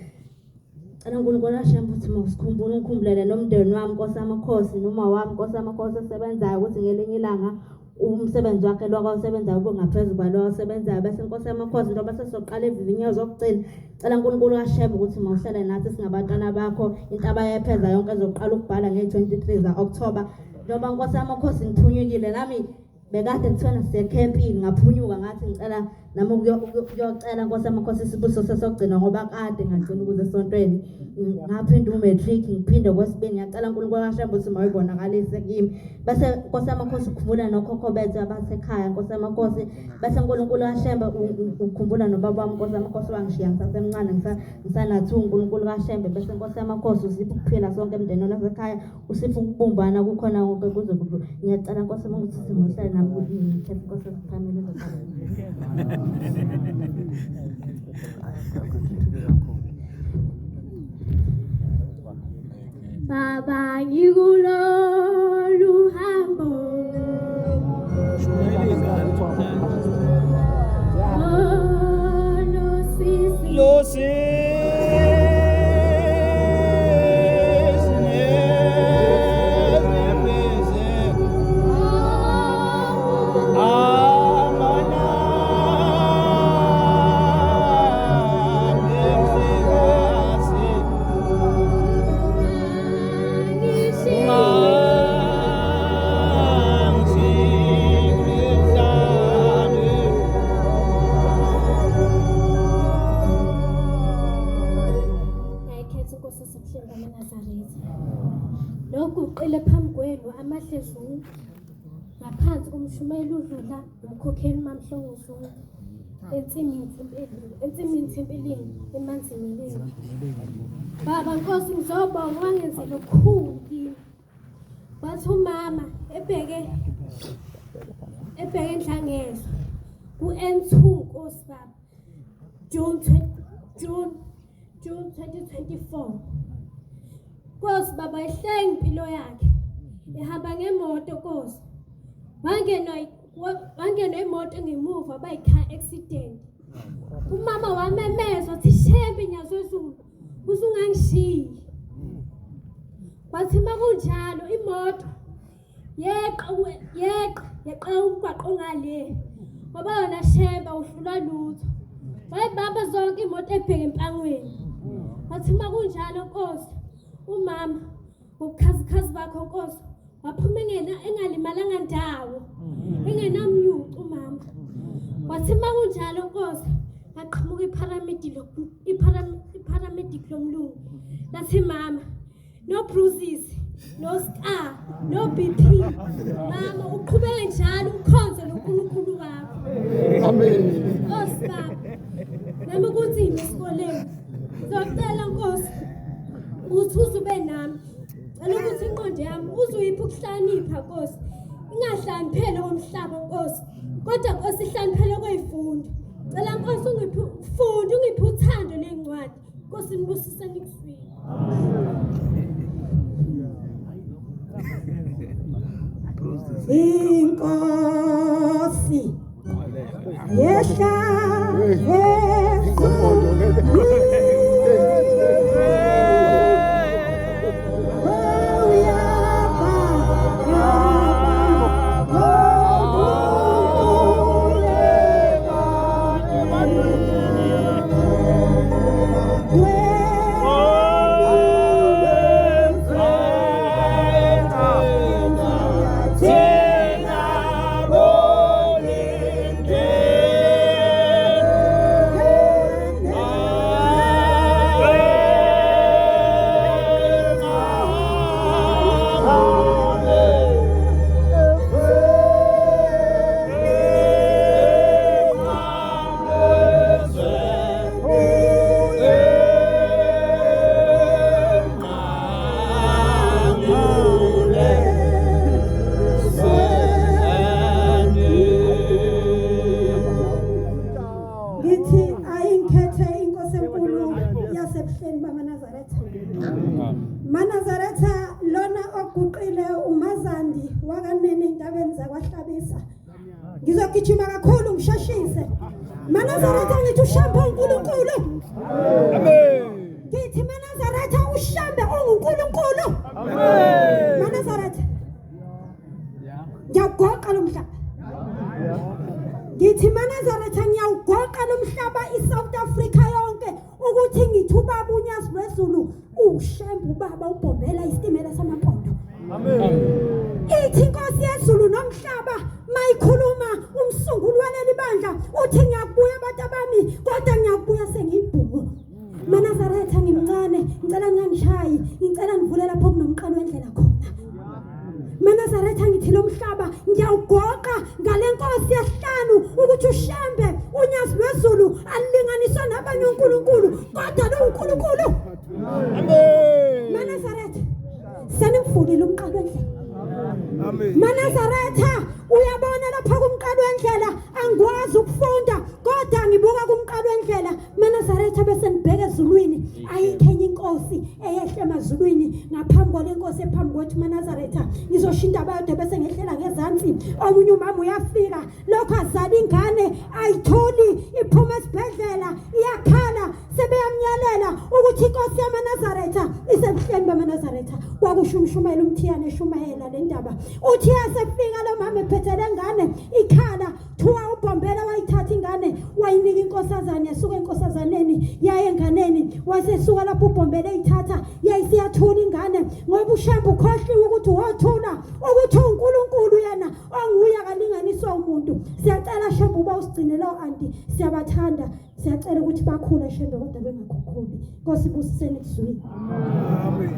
Cela uNkulunkulu ashembe ukuthi mawusikhumbule ungikhumbulele nomndeni wami Nkosi yamakhosi noma wami Nkosi yamakhosi esebenzayo ukuthi ngelinye ilanga umsebenzi wakhe lo akawusebenzayo ube ngaphezu kwalo awusebenzayo bese Nkosi yamakhosi njengoba sesizoqala ivivinyo zokugcina cela uNkulunkulu kashembe ukuthi mawuhlale nathi singabantwana bakho intaba yepheza yonke ezoqala ukubhala nge-23 za-Okthoba njengoba Nkosi yamakhosi ngiphunyukile nami bekade kuthiwa sisekhempini ngaphunyuka ngathi ngicela nami ukuyocela nkosi yamakhosi isibusiso sesogcina ngoba kade ngagcina ukuze esontweni ngaphinda umatric ngiphinde kwesibili ngiyacela uNkulunkulu kaShembe ukuthi mayibonakalise kimi bese nkosi yamakhosi ukhumbula nokhokho bethu abasekhaya nkosi yamakhosi bese uNkulunkulu kaShembe ukhumbula nobaba wami nkosi yamakhosi wangishiya ngisasemncane ngisana-two uNkulunkulu kaShembe bese nkosi yamakhosi usipha ukuphila sonke emndenini wasekhaya usipha ukubumbana kukhona konke kuze kube ngiyacela nkosi uma ukuthi singohlale nami ngikhethe nkosi esiphamele Baba ngikulolu hambo Ngayikhetha inkosi yasebuhleni bamaNazaretha. Loguqile phambi kwenu amahle zungu ngaphansi komshumayeli udlula nomkhokheli uMamhlongo Zungu ensimini ensimini Thempelini emanzini. Baba Nkosi ngizobonga wangenzela okukhulu kimi. Wathi umama ebheke ebheke enhlangezwa ku-N2 Nkosi baba June June June 2024 Nkosi baba ihlenge impilo yakhe ehamba ngemoto Nkosi wangenwa wangenwa imoto ngemuva bayi-car accident umama wamemeza wathi shembe nyazwezulu usungangishiyi kwathi uma kunjalo imoto yeqa yeqa yeqa umgwaqo ongale ngoba yona shemba uhlulwa lutho wayibamba zonke imoto ebheke empangweni wathi uma kunjalo nkosi umama ngobukhazikhazi bakho nkosi waphuma engena engalimalanga ndawo engenamyucu umama wathi uma kunjalo nkosi yaqhamuka ipharamidi iparamedic lomlungu lathi mama no bruises no scar no BP mama uqhubeke njalo ukhonze noNkulunkulu wakho. Amen. Nkosi baba nami kunzima esikoleni ngizocela Nkosi ukuthi uzube nami cela ukuthi inqondo yami uzuyipha ukuhlakanipha Nkosi ingahlaniphele komhlaba Nkosi kodwa Nkosi ihlaniphele kwezifundo cela Nkosi ungiphe ufundo ungiphe uthando lencwadi Nkosi nibusise nikuzwile. Inkosi yehla Ngithi ayingikhethe inkosi enkulu yasebuhleni bamaNazaretha. MaNazaretha lona oguqile uMazandi wakanene entabeni zakwaHlabisa. Ngizogijima kakhulu ngisheshise. MaNazaretha ngithi uShembe uNkulunkulu. Amen. Ngithi MaNazaretha uShembe unguNkulunkulu. Amen. MaNazaretha ngiyawugoqa lo mhlaba. Ngithi MaNazaretha ngiyawugoqa lo mhlaba iSouth Africa yonke ukuthi ngithi ubaba uNyazi lwezulu uShembe ubaba ubhombela isitimela samampondo. Amen. Ithi inkosi yezulu nomhlaba mayikhuluma umsunguli waleli bandla uthi ngiyakubuya abantu abami kodwa ngiyakubuya sengiyibhungu. MaNazaretha ngimncane ngicela ningangishayi ngicela nivule lapho kunomqalo wendlela khona. MaNazaretha ngithi lo mhlaba ngiyawugoqa ngale nkosi yesihlanu ukuthi uShembe uNyazi lwezulu alinganiswa nabanye uNkulunkulu kodwa lo uNkulunkulu. Amen. MaNazaretha senimvulile umqalo wendlela. Amen. MaNazaretha uyabona lapha kumqalo wendlela angikwazi ukufunda kodwa ngibuka kumqalo wendlela. MaNazaretha bese ngibheka ezulwini ayikho enye inkosi eyehle emazulwini ngaphambi kwale nkosi ephambi kwethu. MaNazaretha ngizosho indaba yodwa bese ngehlela ngezansi. Omunye umama uyafika lokho azala ingane ayitholi iphuma esibhedlela iyakhala sebeyamnyalela ukuthi inkosi yamaNazaretha isebuhleni bamaNazaretha. Kwakusho umshumayela uMthiyane eshumayela le ndaba uthi yasefika lo mama ephethe le ngane ikhala thiwa ubhombela wayithatha ingane wayinika inkosazane yasuka enkosazaneni yaye enganeni wasesuka lapho ubhombela eyithatha yayisiyathula ingane ngoba uShembe ukhohliwe ukuthi wothula ukuthi uNkulunkulu yena onguye akalinganiswa umuntu. Siyacela Shembe uba usigcine lo anti siyabathanda siyacela ukuthi bakhule Shembe kodwa bengakhukhuli. Nkosi ibusiseni kuzwini. Amen.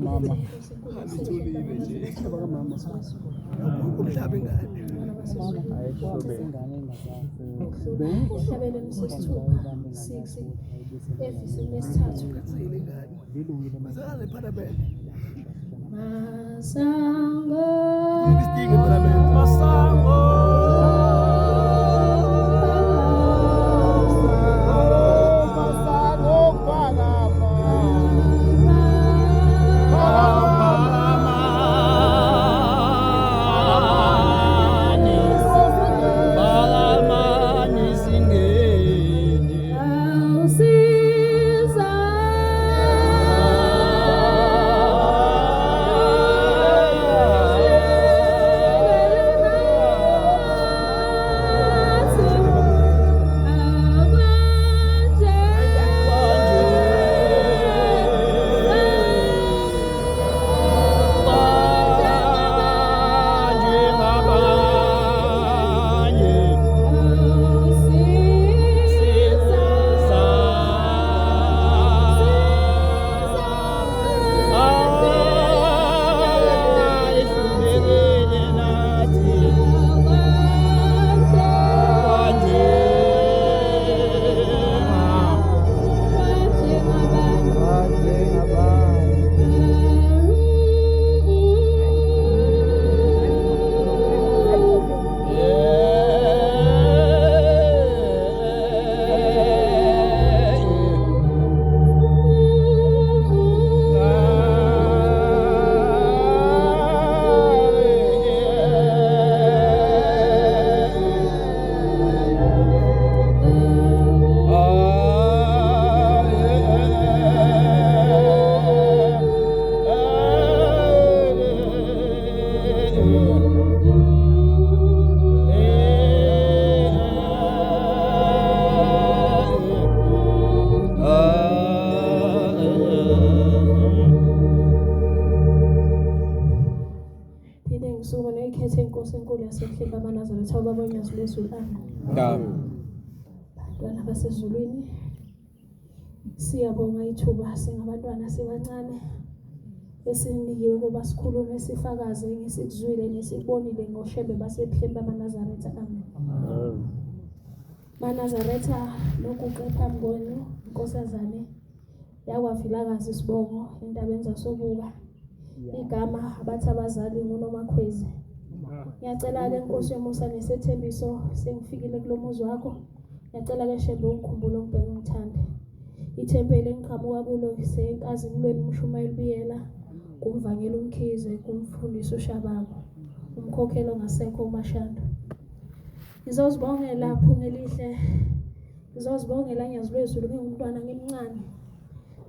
Mama. Umhlaba ingane. Ihlabelelo sesithupha 6 evesini lesithathu. Bazalane ephalamende. Masango Kunuka ephalamende. Masango. Masango phalama. Awusiza inkosi enkulu yasebuhleni bamaNazaretha ubaba oNyazi lwezulu. Amen. Amen. Bantwana basezulwini, siyabonga ithuba singabantwana sibancane esinikiwe ukuba sikhulume sifakaze ngesikuzwile nesikubonile ngoShembe basebuhleni bamaNazaretha. Amen. MaNazaretha, noguqe phambi kwenu nkosazane yakwaVilakazi isibongo entabeni zasobuka igama abathi abazali nguNomakhwezi. Ngiyacela-ke Nkosi yomusa nesethembiso, sengifikile kulo muzi wakho. Ngiyacela-ke Shembe ungikhumbule ungibheke ungithande. Ithempeli engiqhamuka kulo isenkazimulweni uMshumayeli Biyela, kumvangeli uMkhize, kumfundisi uShabangu, umkhokheli ongasekho uMashando. Ngizozibongela Phungelihle, ngizozibongela Nyazi lwezulu ngingumntwana ngimncane.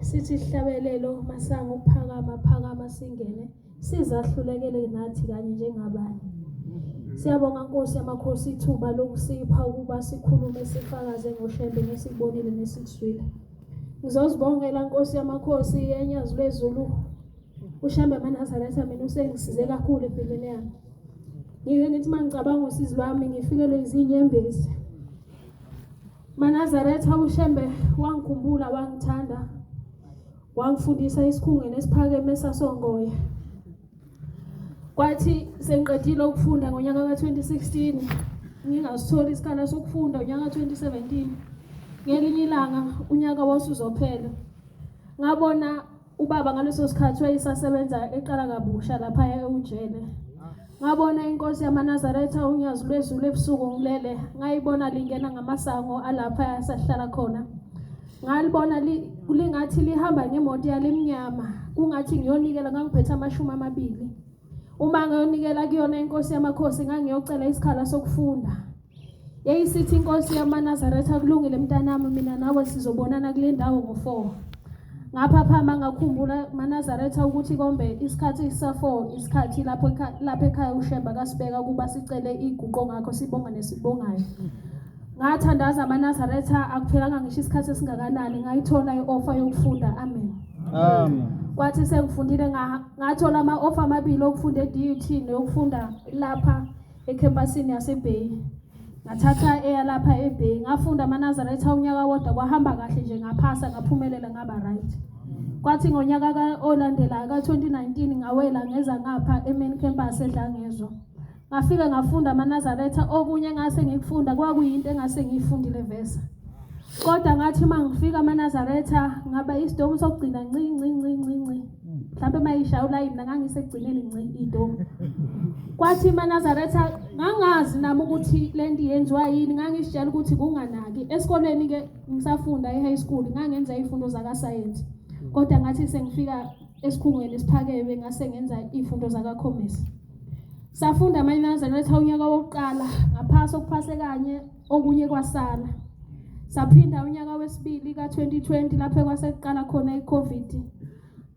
Sithi isihlabelelo masango ukuphakama phakama singene sizahlulekele nathi kanye njengabanye. Siyabonga Nkosi yamakhosi ithuba lokusipha ukuba sikhulume sifakaze ngoShembe ngesikubonile nesikuzwile. Ngizozibongela Nkosi yamakhosi enyazi lwezulu uShembe amaNazaretha mina usengisize kakhulu empilweni yami. Ngike ngithi uma ngicabanga usizi lwami ngifikelwe izinyembezi. MaNazaretha uShembe wangikhumbula wangithanda wangifundisa esikhungweni esiphakeme sasongoye. Kwathi sengiqedile ukufunda ngonyaka ka-2016 ngingasitholi isikhala sokufunda unyaka ka-2017 ngelinye ilanga unyaka wawusuzophela ngabona Ubaba ngaleso sikhathi wayesasebenza eqala kabusha lapha ewujele. Ngabona inkosi yamaNazaretha uNyazi lwezulu ebusuku ngilele, ngayibona lingena ngamasango alapha sahlala khona. Ngalibona lingathi lihamba ngemoto yalimnyama, kungathi ngiyonikela ngangiphethe 20. Uma ngiyonikela kuyona inkosi yamakhosi ngangiyocela isikhala sokufunda. Yayisithi inkosi yamaNazaretha kulungile mntanami mina nawe sizobonana kule ndawo ngo-4. Ngaphaphama ngakhumbula maNazaretha ukuthi kombe isikhathi sa-4 isikhathi lapho lapha ekhaya uShemba kasibeka ukuba sicele iguqo ngakho sibonga nesibongayo. Ngathandaza amaNazaretha akuphelanga ngisho isikhathi esingakanani ngayithola i-ofa yokufunda. Amen. Amen. Kwathi sengifundile ngathola ama-ofa amabili okufunda e-DUT neyokufunda lapha ekhempasini yaseBay. Ngathatha eyalapha eBay ngafunda amaNazaretha unyaka wodwa kwahamba kahle nje ngaphasa ngaphumelela ngaba right. Kwathi ngonyaka olandelayo ka-2019 ngawela ngeza ngapha e-main campus eDlangezwa. Ngafike ngafunda amaNazaretha okunye engase ngikufunda kwakuyinto engase ngiyifundile vesa. Kodwa ngathi uma ngifika amaNazaretha ngaba isidomu sokugcina nci nci nci nci nci. Mhlawumbe mayishaya ulayini mina ngangisekugcineni nci idomu. Kwathi amaNazaretha ngangazi nami ukuthi lento yenziwa yini ngangisitshela ukuthi kunganaki. Esikoleni ke ngisafunda e-high school ngangenza izifundo zaka-science. Kodwa ngathi sengifika esikhungweni esiphakeme ngase ngenza izifundo zaka-commerce. Safunda amaNazaretha unyaka wokuqala ngaphasa okuphase kanye okunye kwasala. Saphinda unyaka wesibili ka-2020 lapho kwasekuqala khona i-COVID.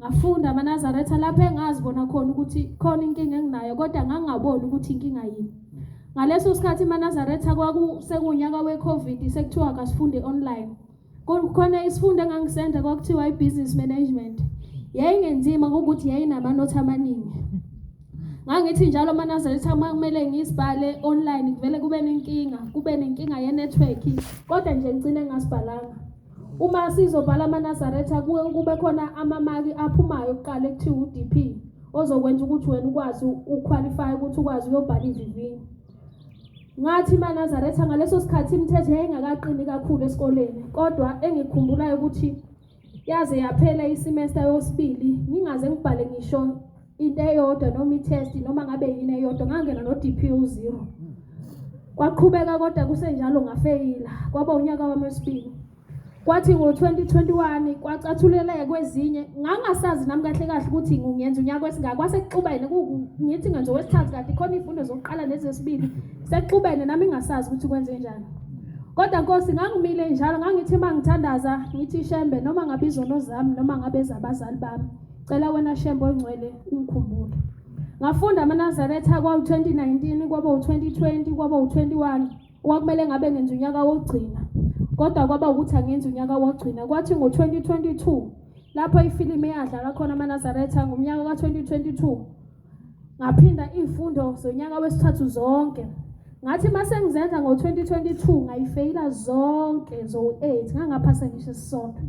Ngafunda amaNazaretha lapho engazibona khona ukuthi khona inkinga enginayo kodwa ngangingaboni ukuthi inkinga yini. Ngaleso sikhathi amaNazaretha kwakusekunyaka we-COVID sekuthiwa kasifunde online. Kukhona isifundo engangisenza kwakuthiwa i-business management. Yayingenzima ngokuthi yayinamanothi amaningi. Ngangithi njalo amaNazaretha uma kumele ngisibhale online kuvele kube nenkinga, kube nenkinga ye-network kodwa nje ngigcine ngingasibhalanga. Uma sizobhala amaNazaretha kube khona amamaki aphumayo kuqala ekuthiwa u-DP ozokwenza ukuthi wena ukwazi uqualify ukuthi ukwazi uyobhala ivivinyo. Ngathi maNazaretha ngaleso sikhathi imithetho yayingakaqini kakhulu esikoleni kodwa engikhumbulayo ukuthi yaze yaphela isemester yosibili ngingaze ngibhale ngisho into eyodwa noma i-test noma ngabe yini eyodwa ngangena no-DP u-zero. Kwaqhubeka kodwa kusenjalo ngafeyila kwaba unyaka wami wesibili. Kwathi ngo-2021 kwacathuleleka kwezinye ngangasazi nami kahle kahle ukuthi ngiyenza unyaka wesingaka kwasekuxubene ngithi ngenza owesithathu kanti khona iy'fundo zokuqala nezesibili sekuxubene nami ngingasazi ukuthi kwenze njani. Kodwa Nkosi ngangimile njalo ngangithi uma ngithandaza ngithi Shembe noma ngabe izono zami noma ngabe ezabazali bami cela wena Shembe ongcwele ungikhumbule. Ngafunda amaNazaretha kwawu-2019 kwaba u-2020 kwaba u-21 Kwakumele ngabe ngenza unyaka wokugcina kodwa kwaba ukuthi angenzi unyaka wokugcina. Kwathi ngo-2022 lapho ifilimu eyadlala khona amaNazaretha ngomnyaka ka-2022 Ngaphinda iy'fundo zonyaka wesithathu zonke. Ngathi uma sengizenza ngo-2022 ngayifeyila zonke zowu-8 ngangaphasa ngisho isisodwa.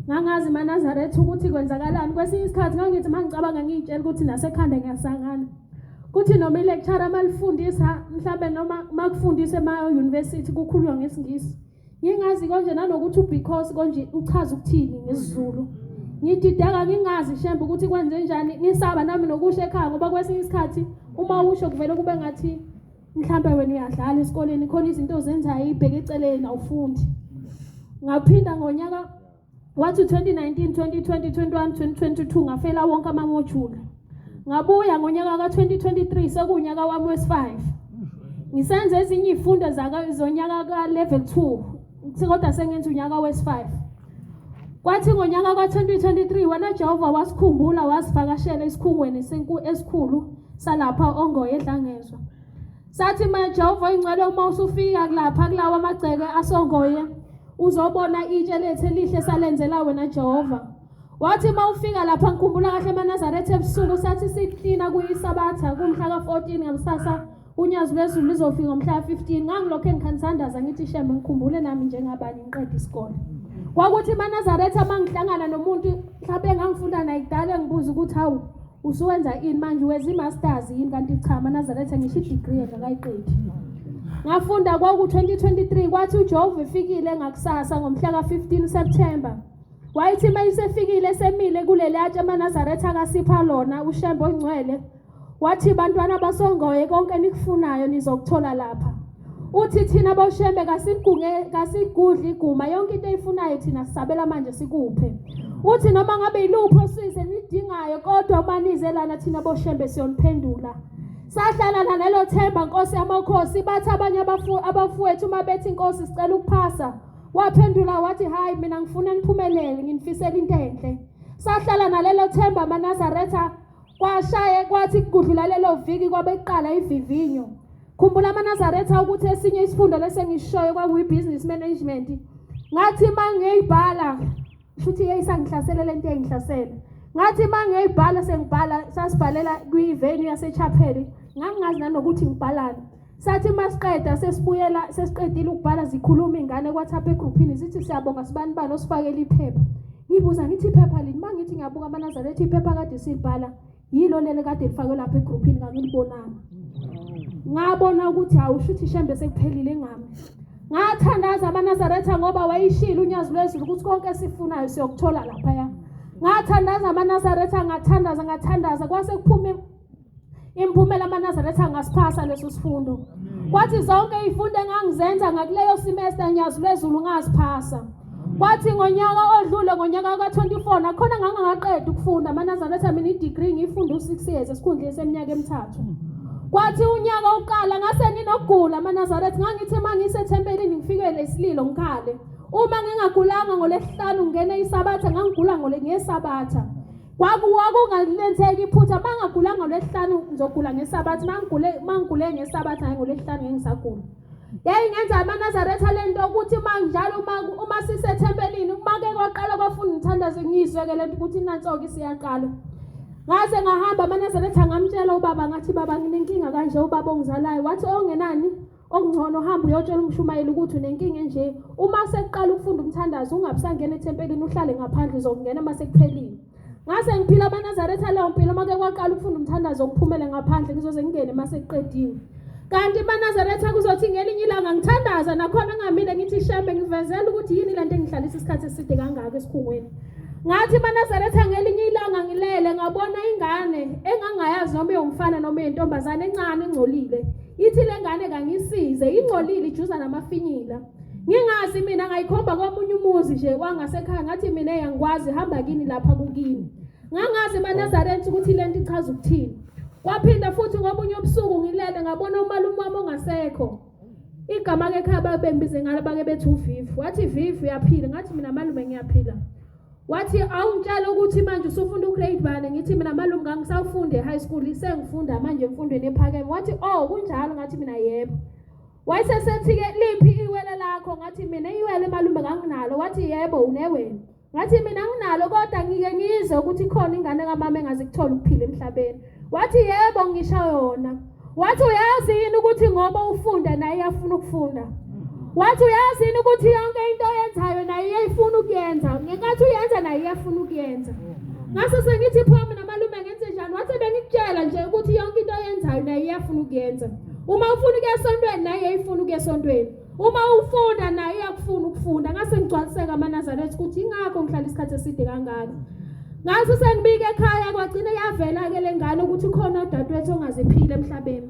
Ngangazi maNazaretha ukuthi kwenzakalani. Kwesinye isikhathi ngangithi uma ngicabanga ngiyitshela ukuthi nasekhanda ngiyasangana. Kuthi noma i-lecturer uma lifundisa mhlambe noma uma kufundisa ema-university kukhulunywa ngesiNgisi. Ngingazi konje nanokuthi ubecause konje uchaza ukuthini ngesiZulu. Ngidideka ngingazi shembe ukuthi kwenze njani ngisaba nami nokusho ekhaya ngoba kwesinye isikhathi uma usho kuvele kube ngathi mhlambe wena uyadlala esikoleni khona izinto ozenzayo ibheke eceleni awufundi. Ngaphinda ngonyaka wathi 2019 2020 21 2022 ngafela wonke amamojula. Ngabuya ngonyaka ka-2023 sekuwunyaka wami wesi-5 ngisenza ezinye iy'fundo zonyaka ka-level 2 kodwa sengenza unyaka wesi-5 kwathi ngonyaka ka-2023 wena Jehova wasikhumbula wasivakashela esikhungweni esikhulu salapha ongoye edlangezwa sathi ma Jehova ingcwele uma usufika kulapha kulawa amagceke asongoye uzobona itshe lethu elihle salenzela wena Jehova Wathi uma ufika lapha ngikhumbula kahle emaNazaretha ebusuku sathi siklina kuyisabatha kumhla ka-14 ngakusasa unyazi lwezulu lizofika ngomhla ka-15 ngangilokhu engikhanithandaza ngithi shembe ngikhumbule nami njengabanye ngiqede isikole kwakuthi emaNazaretha uma ngihlangana nomuntu mhlawumbe engangifunda naye kudala engibuza ukuthi hawu usuwenza ini manje wenza i-masters yini kanti cha amaNazaretha ngisho i-degree engakayiqedi ngafunda kwaku-2023 kwathi uJehova efikile ngakusasa ngomhla ka-15 September Wayethi uma isefikile esemile kuleli atshe amaNazaretha akasipha lona uShembe ongcwele wathi bantwana basongoye konke enikufunayo nizokuthola lapha uthi thina boshembe kasigunge kasigudli iguma yonke into eyifunayo thina sisabela manje sikuphe uthi noma ngabe yiluphi usizo enidingayo kodwa uma nize lana thina boshembe siyoniphendula sahlala nalelo themba nkosi yamakhosi bathi abanye abafowethu uma bethi inkosi sicela ukuphasa Waphendula wathi hayi mina ngifuna niphumelele nginifisela into enhle. Sahlala nalelo themba amaNazaretha kwashaye kwathi kudlula lelo viki kwabeqala ivivinyo. Khumbula amaNazaretha ukuthi esinye isifundo lesengishoyo kwakuyi-business management. Ngathi mangiyibhala Shuthi yayisangihlasela lento eyayingihlasela. Ngathi uma ngiyibhala sengibhala sasibhalela kwi-venue yaseChapel. Ngangingazi nanokuthi ngibhalani. Sathi uma siqeda sesibuyela sesiqedile ukubhala zikhuluma ingane kwaThap egruphini zithi siyabonga sibani bani osifakele iphepha. Ngibuza ngithi iphepha lini? Uma ngithi ngiyabuka amaNazaretha iphepha kade silibhala yilo leli kade lifakwe lapha egruphini ngangilibonanga. Ngabona ukuthi hawu shuthi shembe sekuphelile ngami. Ngathandaza amaNazaretha ngoba wayishilo unyazi lwezulu ukuthi konke esifunayo siyokuthola laphaya. Ngathandaza amaNazaretha ngathandaza ngathandaza kwase kuphume imphumela amaNazaretha ngasiphasa leso sifundo. Kwathi zonke izifundo engangizenza ngakuleyo semester nyazi lwezulu ngaziphasa. Kwathi ngonyaka odlule ngonyaka ka-24 nakhona ngangingaqedi ukufunda amaNazaretha mina i-degree ngiyifunda u-6 years esikhundleni seminyaka emithathu. Kwathi unyaka uqala ngase nginokugula amaNazaretha ngangithi uma ngisethempelini ngifikele isililo ngikhale. Uma ngingagulanga ngolesihlanu ngingene isabatha ngangigula ngole ngesabatha. Kwakungalenzeki iphutha uma ngagulanga ngolesihlanu ngizogula ngesabatha uma ngigule uma ngigule ngesabatha ngolesihlanu ngeke ngisagula. Yayingenza amaNazaretha le nto ukuthi uma njalo uma uma sisethempelini uma ke kwaqala kwafunda umthandazo ngiyizwe ke lento ukuthi nanso-ke isiyaqala. Ngaze ngahamba amaNazaretha ngamtshela ubaba ngathi baba nginenkinga kanje ubaba ongizalayo wathi ongenani okungcono hamba uyotshela umshumayeli ukuthi unenkinga enje uma sekuqala ukufunda umthandazo ungabusangena ethempelini uhlale ngaphandle uzokungena uma sekuphelile. Ngase ngiphila amaNazaretha leyo mpilo uma ke kwaqala ukufunda umthandazo ngiphumele ngaphandle ngizoze ngingene uma sekuqediwe. Kanti amaNazaretha kuzothi ngelinye ilanga ngithandaza nakhona ngamile ngithi shembe ngivezela ukuthi yini lento engihlalisa isikhathi eside kangaka esikhungweni. Ngathi amaNazaretha ngelinye ilanga ngilele ngabona ingane engangayazi noma ewumfana noma eyintombazane encane engcolile. Ithi le ngane kangisize ingcolile ijuza namafinyila. Ngingazi mina ngayikhomba komunye umuzi nje wangasekhaya ngathi mina eyangikwazi hamba kini lapha kukini. Ngangazi emaNazaretha ukuthi lento ichaza ukuthini. Kwaphinda futhi ngobunye ubusuku ngilele ngabona umalume wami ongasekho. Igama ke ekhaya babembize ngalo bake bethi uVivu. Wathi Vivu uyaphila ngathi mina malume ngiyaphila. Wathi awungitshela ukuthi manje usufunda ugrade bani ngithi mina malume ngangisawufunda e-high school sengifunda manje emfundweni ephakeme. Wathi oh kunjalo ngathi mina yebo. Wayesesethi-ke liphi iwele lakho ngathi mina iwele malume nganginalo wathi yebo unewele ngathi mina nginalo kodwa ngike ngizwe ukuthi khona ingane kamama engaze kuthola ukuphila emhlabeni. Wathi yebo ngisho yona. Wathi uyazi yini ukuthi ngoba ufunda naye iyafuna ukufunda. Wathi uyazi yini ukuthi yonke into oyenzayo naye iyayifuna ukuyenza. Ngenkathi uyenza naye iyafuna ukuyenza. Ngase sengithi pho mina malume ngenze njani? Wathi bengikutshela nje ukuthi yonke into oyenzayo naye iyafuna ukuyenza. Uma ufuna ukuya esontweni naye iyayifuna ukuya esontweni. Uma ufunda naye iyakufuna ukufunda. Ngase ngigcwaliseka amaNazaretha ukuthi ingakho ngihlala isikhathi eside kangaka. Ngase sengibike ekhaya kwagcina yavela-ke le ngane ukuthi khona udadewethu ongaziphile emhlabeni.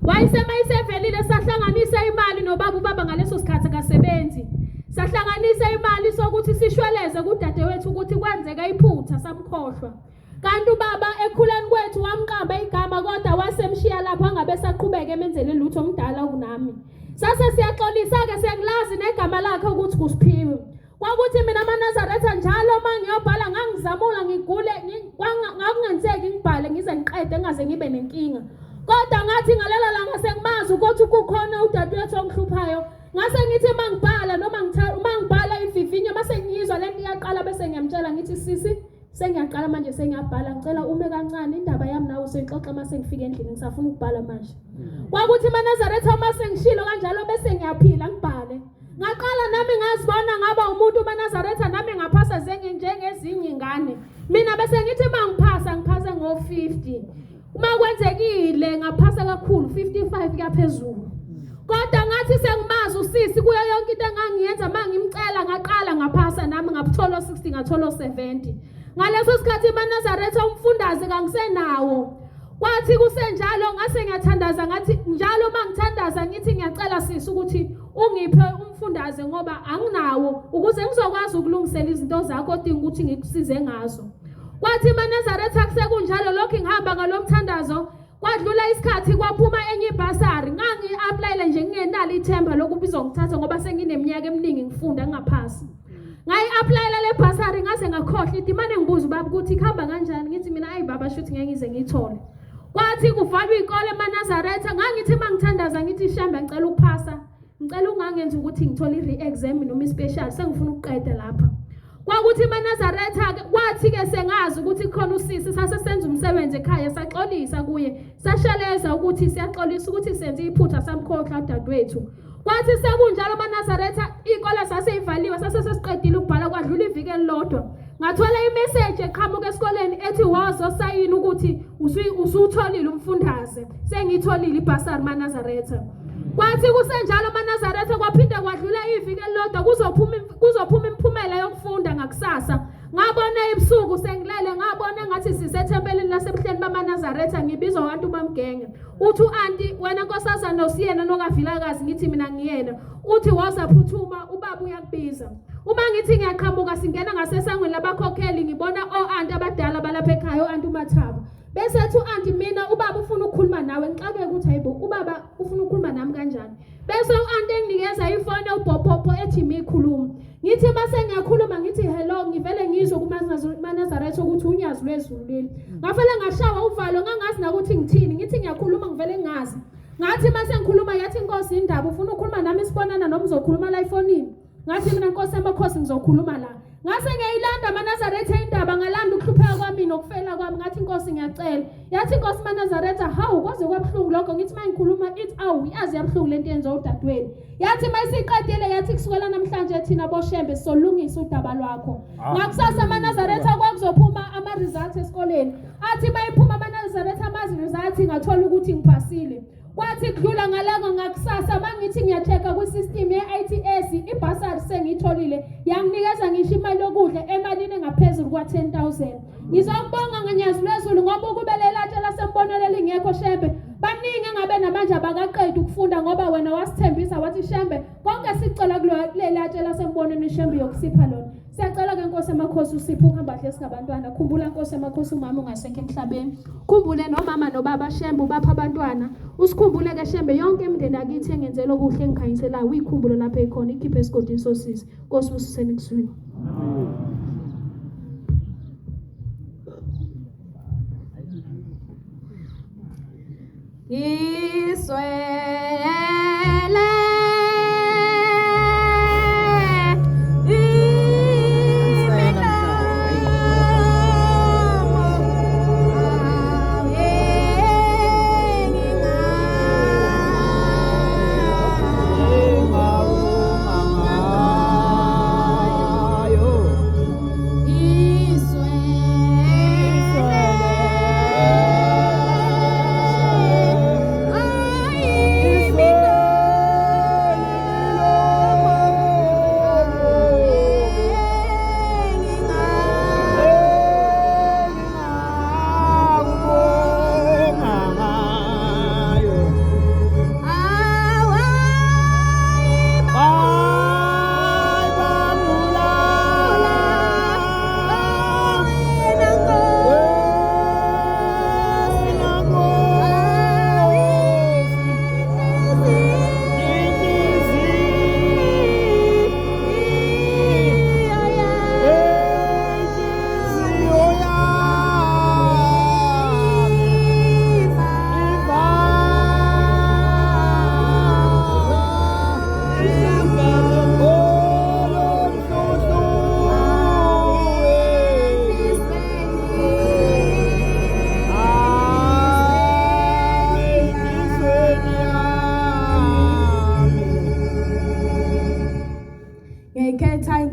Wayesema isevelile sahlanganisa imali nobaba ubaba ngaleso sikhathi akasebenzi. Sahlanganisa imali sokuthi sishweleze kudadewethu ukuthi kwenzeka iphutha samkhohlwa. Kanti ubaba ekhuleni kwethu wamqamba igama kodwa wasemshiya lapho angabe esaqhubeka emenzele lutho omdala kunami. Sase siyaxolisa-ke sengilazi negama lakhe ukuthi kuSiphiwe. Kwakuthi mina amaNazaretha njalo uma ngiyobhala ngangizamula ngigule ngakungenzeki ngibhale ngize ngiqede ngingaze ngibe nenkinga. Kodwa ngathi ngalelo langa sengimazi ukuthi kukhona udadewethu ongihluphayo. Ngase ngithi uma ngibhala noma uma ngibhala ivivinyo mase ngiyizwa lento iyaqala bese ngiyamtshela ngithi sisi sengiyaqala manje sengiyabhala ngicela ume kancane indaba yami nawe usuyixoxa uma sengifika endlini ngisafuna ukubhala manje. Kwakuthi amaNazaretha uma sengishilo kanjalo bese ngiyaphila ngibhale. Ngaqala nami ngazibona ngaba umuntu umaNazaretha nami ngaphasa njengezinye ingane. Mina bese ngithi uma ngiphasa ngiphase ngo-50. Uma kwenzekile ngaphasa kakhulu 55 kuyaphezulu. Kodwa ngathi sengimazi usisi kuyo yonke into engangiyenza uma ngimcela ngaqala ngaphasa nami ngabuthola 60 ngathola 70. Ngaleso sikhathi emaNazaretha umfundaze kangisenawo. Kwathi kusenjalo ngase ngiyathandaza ngathi njalo uma ngithandaza ngithi ngiyacela sisi ukuthi ungiphe umfundaze ngoba anginawo ukuze ngizokwazi ukulungisela izinto zakho odinga ukuthi ngikusize ngazo. Kwathi emaNazaretha kusekunjalo lokhu ngihamba ngalomthandazo kwadlula isikhathi kwaphuma enye ibhasari ngangi-aplayela nje ngingenalo ithemba lokuba izongithatha ngoba sengineminyaka eminingi ngifunda ngingaphasi. Ngayi-aplayela le bhasari ngaze ngakhohlwa ithi imane ngibuza ubaba ukuthi kuhamba kanjani ngithi mina ayi baba shuthi ngeke ngize ngiyithole. Kwathi kuvalwa iy'kole emaNazaretha ngangithi uma ngithandaza ngithi shembe ngicela ukuphasa ngicela ungangenzi ukuthi ngithole i-re-exam noma i-special sengifuna ukuqeda lapha. Kwakuthi emaNazaretha-ke kwathi-ke sengazi ukuthi khona usisi sase senza umsebenzi ekhaya saxolisa kuye sasheleza ukuthi siyaxolisa ukuthi senze iphutha samkhohlwa udadewethu. Kwathi sekunjalo amaNazaretha iy'kole saseyivaliwe sase sesiqedile ukubhala kwadlula iviki elilodwa. Ngathola imeseji eqhamuka esikoleni ethi wozo sayini ukuthi usuwutholile umfundaze. Sengiyitholile ibhasari maNazaretha. Kwathi kusenjalo amaNazaretha kwaphinde kwadlula iviki elilodwa kuzophuma kuzophuma imiphumela yokufunda ngakusasa. Ngabona ebusuku sengilele ngabona engathi sisethempelini lasebuhleni bamaNazaretha ngibizwa abantu bamgenge. Uthi u-anti wena nkosazana usiyena nokavilakazi ngithi mina ngiyena. Uthi woza phuthuma ubaba uyakubiza. Uma ngithi ngiyaqhamuka singena ngasesangweni labakhokheli ngibona o-anti abadala balapha ekhaya o-anti uMathabo. Bese ethi u-anti mina ubaba ufuna ukukhuluma nawe ngixakeke ukuthi hayibo ubaba ufuna ukukhuluma nami kanjani. Bese u-anti enginikeza ifoni ewubhophopho ethi mikhuluma. Ngithi uma sengiyakhuluma ngithi hello ngivele ngizwe kumaNazaretha ukuthi unyazi lwezulu leli. Ngavele ngashawa uvalo ngangazi nakuthi ngithini ngithi ngiyakhuluma ngivele ngingazi. Ngathi uma sengikhuluma yathi inkosi indaba ufuna ukukhuluma nami sibonana noma uzokhuluma la efonini. Ngathi mina nkosi yamakhosi ngizokhuluma la. Ngase ngiyayilanda amaNazaretha indaba ngalanda ukuhlupheka kwami nokufela kwami ngathi inkosi ngiyacela. Yathi inkosi maNazaretha hawu kwaze kwabuhlungu lokho ngithi uma ngikhuluma ithi awu yazi yabuhlungu lento yenziwa udadewenu. Yathi mayisiqedile yathi kusukela namhlanje thina boShembe solungisa udaba lwakho. Ah. Ngakusasa amaNazaretha kwakuzophuma ama results esikoleni. Athi mayiphuma amaNazaretha ama results ngathola ukuthi ngiphasile. Kwathi kudlula ngalako ngakusasa mangithi ngiya-check-a kwi-system ye-ITS ibhasari sengiyitholile yanginikeza ngisho imali yokudla emalini engaphezulu kwa-10 000. Ngizokubonga ngenyazi lwezulu ngoba ukube lelatshe lasembonweni elingekho Shembe baningi engabe namanje abakaqedi ukufunda ngoba wena wasithembisa wathi Shembe konke sicela kulelatshe lasembonweni Shembe yokusipha lona. Siyacela ke Nkosi amakhosi usiphe ukuhamba kahle singabantwana. Khumbula Nkosi amakhosi umama ungasekho emhlabeni. Khumbule nomama nobaba Shembe ubapha abantwana. Usikhumbule ke Shembe yonke imindeni yakithi engenzela okuhle engikhanyiselayo uyikhumbule lapho ekhona ikhiphe esigodini sosizi. Nkosi busiseni kuzwini. Ngiswele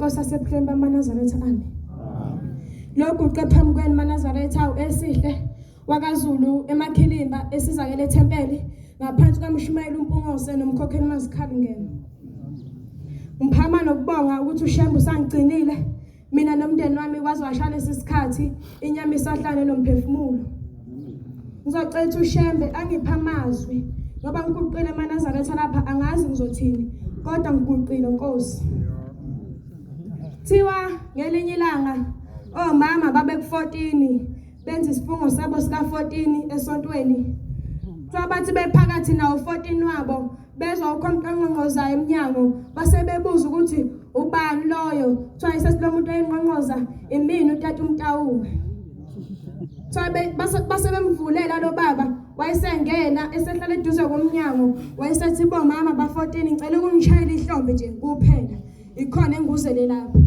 Amakhosi asebuhleni bamaNazaretha, amen. Loguqe phambi kwenu maNazaretha awu esihle wakaZulu emakhilimba esizakele ethempeli ngaphansi kwamshumayeli uMpungose nomkhokheli Mazikhali Ngema. Ngiphama nokubonga ukuthi uShembe usangigcinile mina nomndeni wami kwaze washaya lesi sikhathi inyama isahlane nomphefumulo. Ngizocela ukuthi uShembe angiphe amazwi ngoba ngiguqile emaNazaretha lapha angazi ngizothini kodwa ngiguqile Nkosi. Thiwa ngelinye ilanga omama babeku-14 benza isifungo sabo sika-14 esontweni. Kuthiwa bathi bephakathi nawo 14 wabo bezwa ukhomntu onqonqozayo emnyango base bebuza ukuthi ubani loyo. Kuthiwa isethi lo muntu oyinqonqoza imini utata uMtawume. Kuthiwa base bemvulela lo baba wayesengena esehlala eduze komnyango wayesethi bomama ba-14 ngicela ukungishayela ihlombe nje kuphela ikhona enguzele lapha.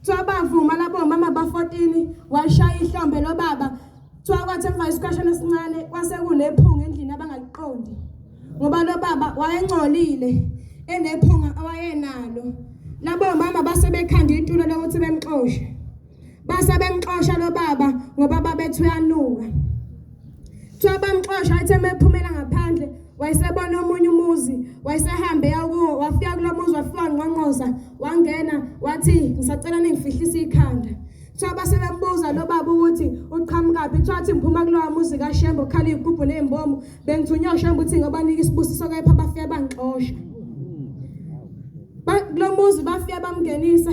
Kuthiwa bavuma labo mama ba-14 washaya ihlombe lo baba. Kuthiwa kwathi emva kwesikhashana esincane kwase kunephunga endlini abangaliqondi ngoba lo baba wayengcolile enephunga awayenalo. Labo mama base bekhanda itulo lokuthi bemxoshe. Base bemxosha lo baba ngoba babethi uyanuka. Kuthiwa bamxosha athi emephumela ngaphandle wayesebona omunye umuzi wayesehambe yakuwo wafika kulo muzi wafika wangqongqoza wangena wathi ngisacela ningifihlise ikhanda. Kuthiwa base bembuza lo baba ukuthi uqhamukaphi kuthiwa athi ngiphuma kulowa muzi kaShembe okhala iy'gubhu ney'mbomu bengithunywe uShembe ukuthi ngobanika isibusiso kepha bafike bangixosha. Kulo muzi bafike bamngenisa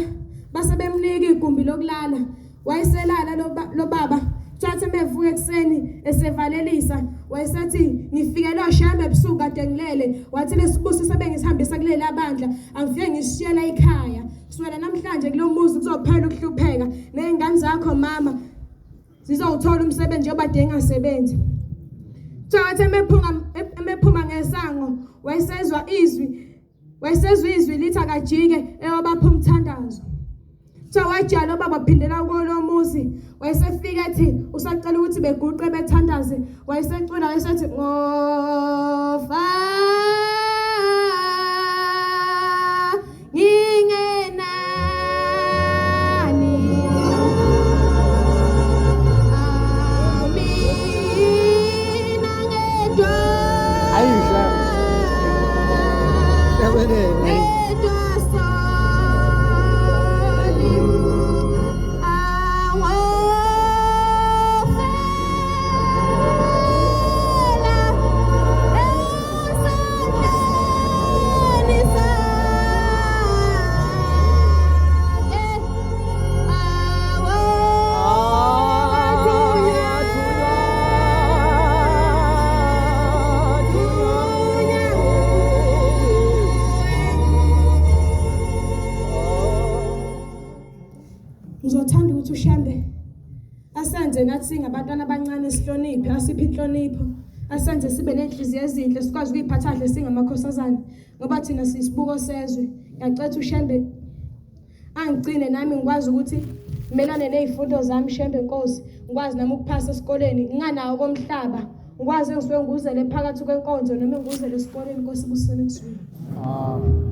base bemnika igumbi lokulala wayeselala lo baba kuthiwa mevuka ekuseni esevalelisa wayesethi ngifikele oShembe ebusuku kade ngilele wathi lesibusiso bengisihambisa kuleli bandla angifike ngisishiyela ikhaya kusukela namhlanje kulo muzi kuzophela ukuhlupheka nezingane zakho mama zizowuthola umsebenzi njengoba de engasebenzi. Kuthiwa wathi emephuma ngesango wayesezwa izwi wayesezwa izwi lithi akajike eyobapha umthandazo. Kuthiwa wajala ubaba phindela kulo muzi wayesefika ethi usacela ukuthi beguqe bethandaze wayesecula wayesethi ngofa ngingenani amina ngedwa Ayisha. Yabelele. Ngizothanda ukuthi uShembe asenze nathi singabantwana abancane sihloniphe, asiphe inhlonipho, asenze sibe nenhliziyo ezinhle sikwazi ukuyiphatha kahle singamakhosazane ngoba thina sisibuko sezwe. Ngiyacela uShembe angigcine nami ngikwazi ukuthi melane nezifundo zami Shembe Nkosi, ngikwazi nami ukuphasa esikoleni nginganawo komhlaba, ngikwazi engisuke nguzele phakathi kwenkonzo noma nguzele esikoleni. Nkosi busiseni kuzwini. Amen.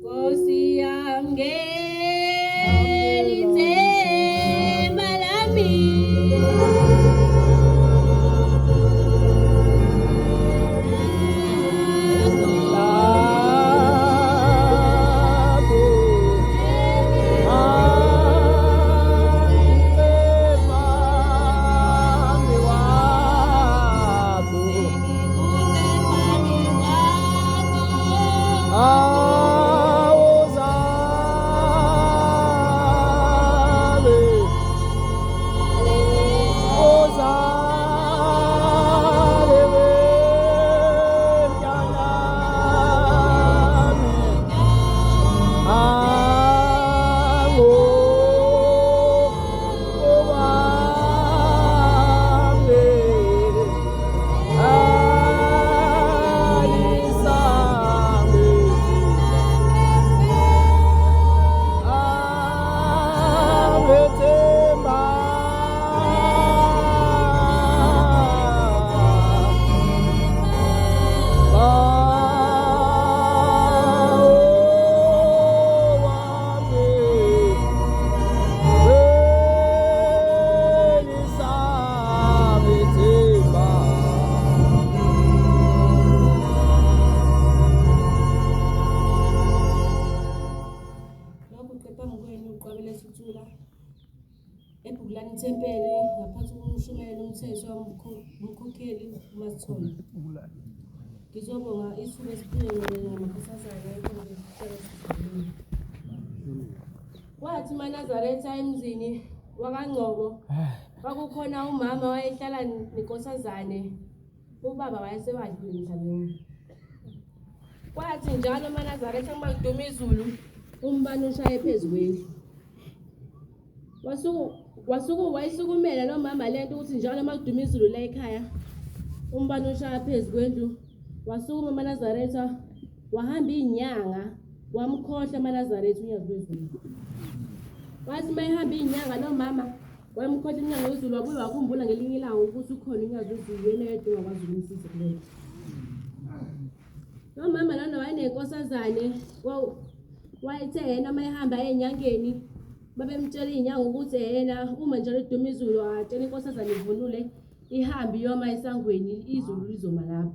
Nkosi yami ngelithemba lami Mkhokheli uMasithole. Ngizobonga ithuba esiphiwe lona ngamakhosazane enkonzo yesicelo. Kwathi maNazaretha emzini wakaNgcobo kwakukhona umama wayehlala nenkosazane ubaba wayesewadlule emhlabeni. Kwathi njalo amaNazaretha uma kuduma izulu umbani ushaye phezu kwendlu. Wasuku wayisukumela lo mama lento ukuthi njalo uma kuduma izulu la ekhaya umbani ushaya phezu kwendlu. Wasukuma amaNazaretha wahamba izinyanga wamkhohlwa amaNazaretha unyazi lwezulu. Wathi uma ehamba izinyanga lo mama wamkhohlwa inyanga wezulu wabuye wakhumbula ngelinye ilanga ukuthi ukhona unyazi lwezulu yena yedwa ongakwazi ukumsiza kulento. Lo mama lona wayenenkosazane wayethe yena uma ehamba ey'nyangeni babemtshela iy'nyanga ukuthi yena uma njalo iduma izulu atshela inkosazane ivunule ihambe iyoma esangweni izulu lizoma lapho.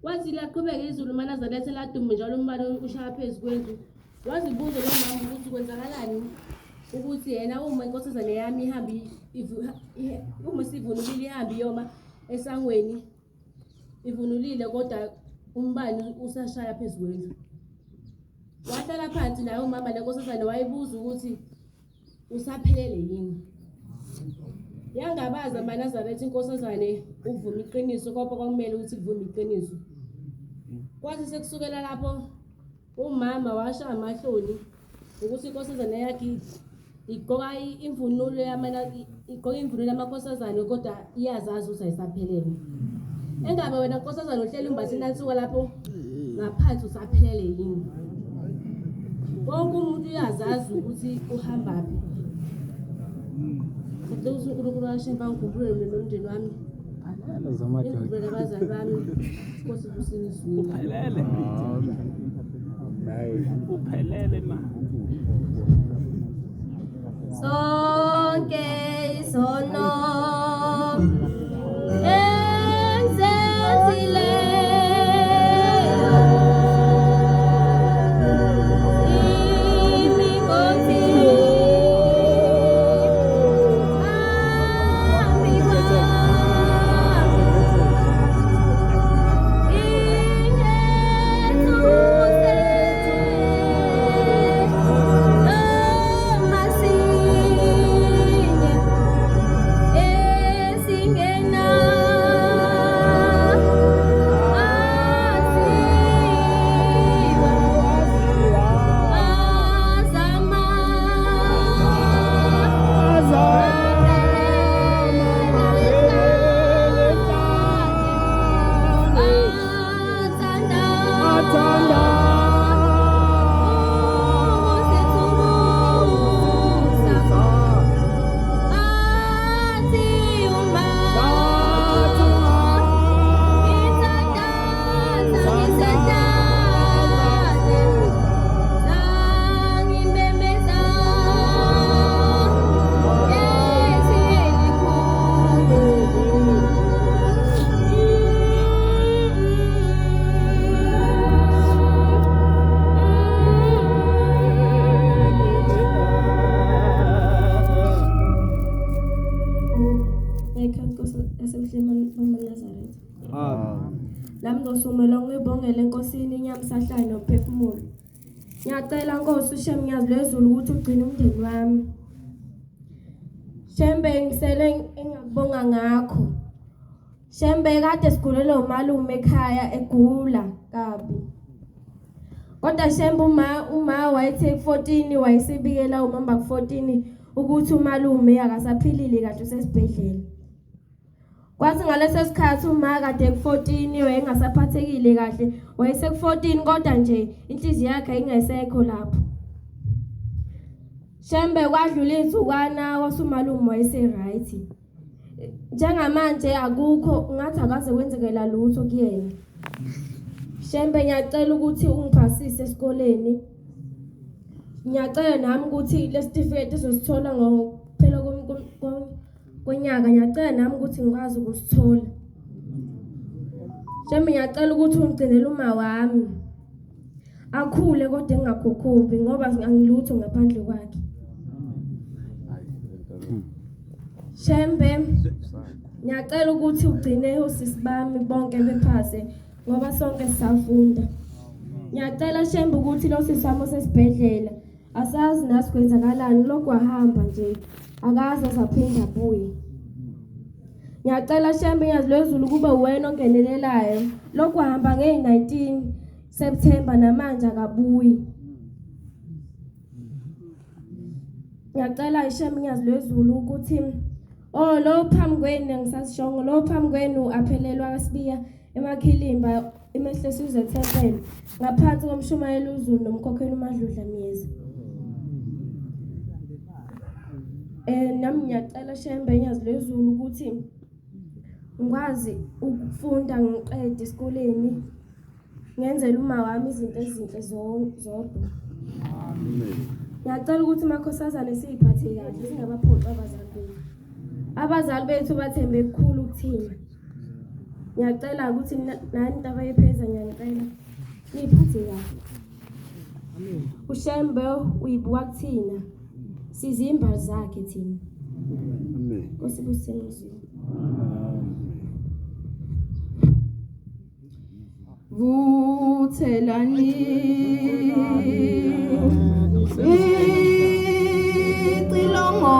Wathi laqhubeka izulu uManazaretha laduma njalo umbani ushaya phezu kwendlu. Wazibuza lo mama ukuthi kwenzakalani ukuthi yena uma inkosazane yami ihambe uma sivunulile ihambe iyoma esangweni ivunulile kodwa umbani usashaya phezu kwendlu. Wahlala phansi naye umama le nkosazane wayibuza ukuthi usaphelele yini. Yangabaza amaNazaretha inkosazane ukuvuma iqiniso kodwa kwakumele ukuthi kuvume iqiniso. Kwathi sekusukela lapho umama washa amahloni ukuthi inkosazane yakhe igqoka imvunulo yamana igqoka imvunulo yamakhosazane kodwa iyazazi ukuthi ayisaphelele. Engabe wena nkosazane uhleli umbathe nansuka lapho ngaphansi usaphelele yini? Wonke umuntu uyazazi ukuthi uhambaphi. Ngicela ukuthi uNkulunkulu kaShembe angikhumbule mina nomndeni wami. Ngikhumbule abazali bami. Nkosi busisizwe. Uphelele. Uphelele ma. Sonke isono Nami ngosumela ngibongele enkosini inyama sahlala nomphefumulo. Ngiyacela Nkosi uShem Nyazi lwezulu ukuthi ugcine umndeni wami. Shembe ngisele engakubonga ngakho. Shembe kade sigulelwe umalume ekhaya egula kabi. Kodwa Shembe uma wayethe ku-14 wayesebikela umamba ku-14 ukuthi umalume akasaphilile kahle usesibhedlela. Kwathi ngaleso sikhathi uma kade ku-14 wayengasaphathekile kahle wayeseku-14 kodwa nje inhliziyo yakhe ingesekho lapho. Shembe kwadlula iy'nsukwana wasumalume wayese-right. Njengamanje akukho ngathi akaze kwenzekela lutho kuyena. Shembe ngiyacela ukuthi ungiphasise esikoleni. Ngiyacela nami ukuthi lesitifiketi ezosithola ngokuphela konyaka ngiyacela nami ukuthi ngikwazi ukusithola. Shembe ngiyacela ukuthi ungigcinele uma wami. Akhule kodwa engakhokhobi ngoba angilutho ngaphandle kwakhe. Shembe, ngiyacela ukuthi ugcine osisi bami bonke bephase ngoba sonke sisafunda. Ngiyacela Shembe ukuthi lo sisi wami osesibhedlela asazi nasi kwenzakalani lokhu wahamba nje akaze asaphinde abuye. Ngiyacela Shembe Nyazi lwezulu kube uwena ongenelelayo. Lokhu wahamba ngeyi-19 September namanje akabuyi. Ngiyacela Shembe Nyazi lwezulu ukuthi oh lo phambi kwenu angisasishongo lo phambi kwenu aphelelwa kaSibiya emakhilimba imehlo sizwe thempela ngaphansi komshumayeli uZulu nomkhokheli uMadludla Myezi. Nami ngiyacela Shembe Nyazi lwezulu ukuthi ngikwazi ukufunda ngiqede esikoleni ngenzele uma wami izinto ezinhle zodwa. Ngiyacela ukuthi makhosazane siyiphathe kahle singabaphoxi abazali bethu. Abazali bethu bathembe kukhulu kuthina. Ngiyacela ukuthi nani ntabayepheza ngiyanicela niyiphathe kahle. UShembe uyibuka kuthina. Sizimbali zakhe thina. Amen. Nkosi ibusise izwi. Vuthelani icilongo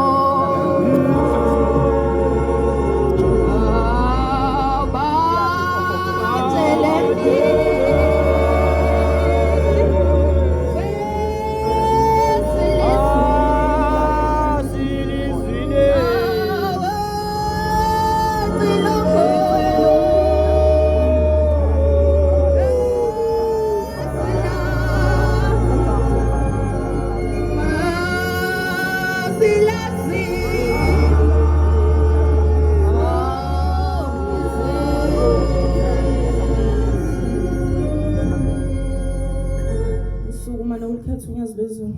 Sukuma nokukhetha unyazi lwezulu.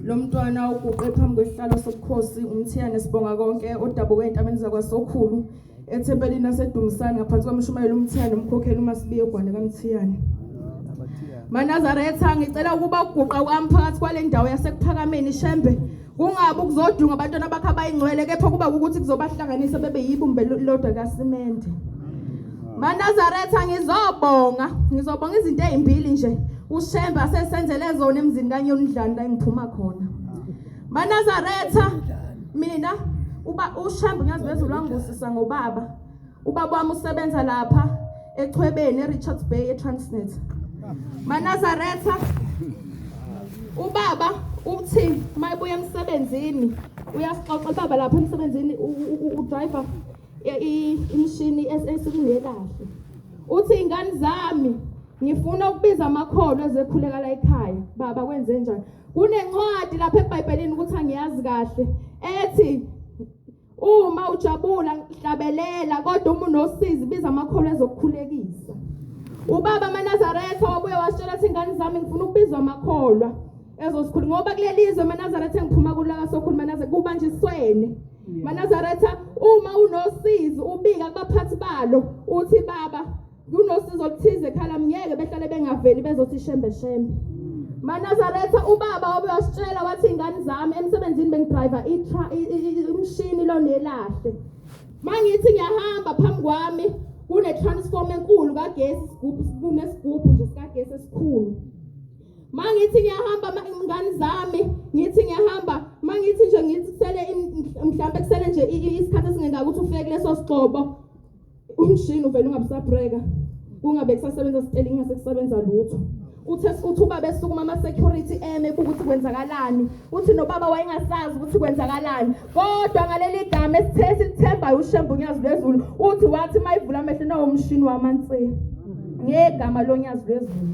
Lo mntwana uguqe phambi kwesihlalo sobukhosi uMthiyane sibonga konke odabuka ezintabeni zakwaSokhulu ethempelini laseDumisani ngaphansi kwamshumayeli uMthiyane umkhokheli uMasibiya ogwane kaMthiyane. MaNazaretha ngicela ukuba ukuguqa kwami phakathi kwale ndawo yasekuphakameni Shembe kungabi ukuzodunga abantwana bakhe abayingcwele kepha kuba ukuthi kuzobahlanganisa bebe yibumbe lodwa kasimende. MaNazaretha ngizobonga ngizobonga izinto ezimbili nje uShembe asesenzele zona emzini kaNyonidlani la engiphuma khona. MaNazaretha mina uba uShembe ngiyazi bezulu wangibusisa ngobaba. Ubaba wami usebenza lapha echwebeni eRichards Bay eTransnet. MaNazaretha ubaba uthi mayebuya emsebenzini uyasixoxa ubaba lapha emsebenzini udriver imishini esukungekahle. Uthi ingane zami ngifuna ukubiza amakholwa ezekhuleka la ekhaya. Baba kwenze njani? Kunencwadi lapha eBhayibhelini ukuthi angiyazi kahle ethi Uma ujabula hlabelela kodwa uma unosizi biza amakholwa ezokukhulekisa. Ubaba amaNazaretha wabuye wasitshela ukuthi ingane zami ngifuna ukubizwa amakholwa ezosikhulu ngoba kuleli zwe amaNazaretha engiphuma kulo kasokhulu maNazaretha kubanjiswene. MaNazaretha uma unosizi ubika kubaphathi balo uthi baba kunosizo oluthize ekhala ngeke behlale bengaveli bezothi shembe shembe MaNazaretha ubaba wabe wasitshela wathi ingane zami emsebenzini bengidriver umshini lo nelahle mangithi ngiyahamba phambi kwami kune transformer enkulu kagesi isigubhu kunesigubhu nje sikagesi esikhulu mangithi ngiyahamba ingane zami ngithi ngiyahamba mangithi nje ngithi kusele mhlambe kusele nje isikhathi esingengaka ukuthi ufike kuleso sigxobo umshini uvele ungabusabreka kungabe kusasebenza siteli kungase kusebenza lutho uthe uthi ubaba esukuma ama-security eme ebuka ukuthi kwenzakalani uthi nobaba wayengasazi ukuthi kwenzakalani kodwa ngaleli gama esithe silithembayo ushembe unyazi lwezulu uthi wathi uma ivula amehlo nawo umshini wamanse ngegama lonyazi lwezulu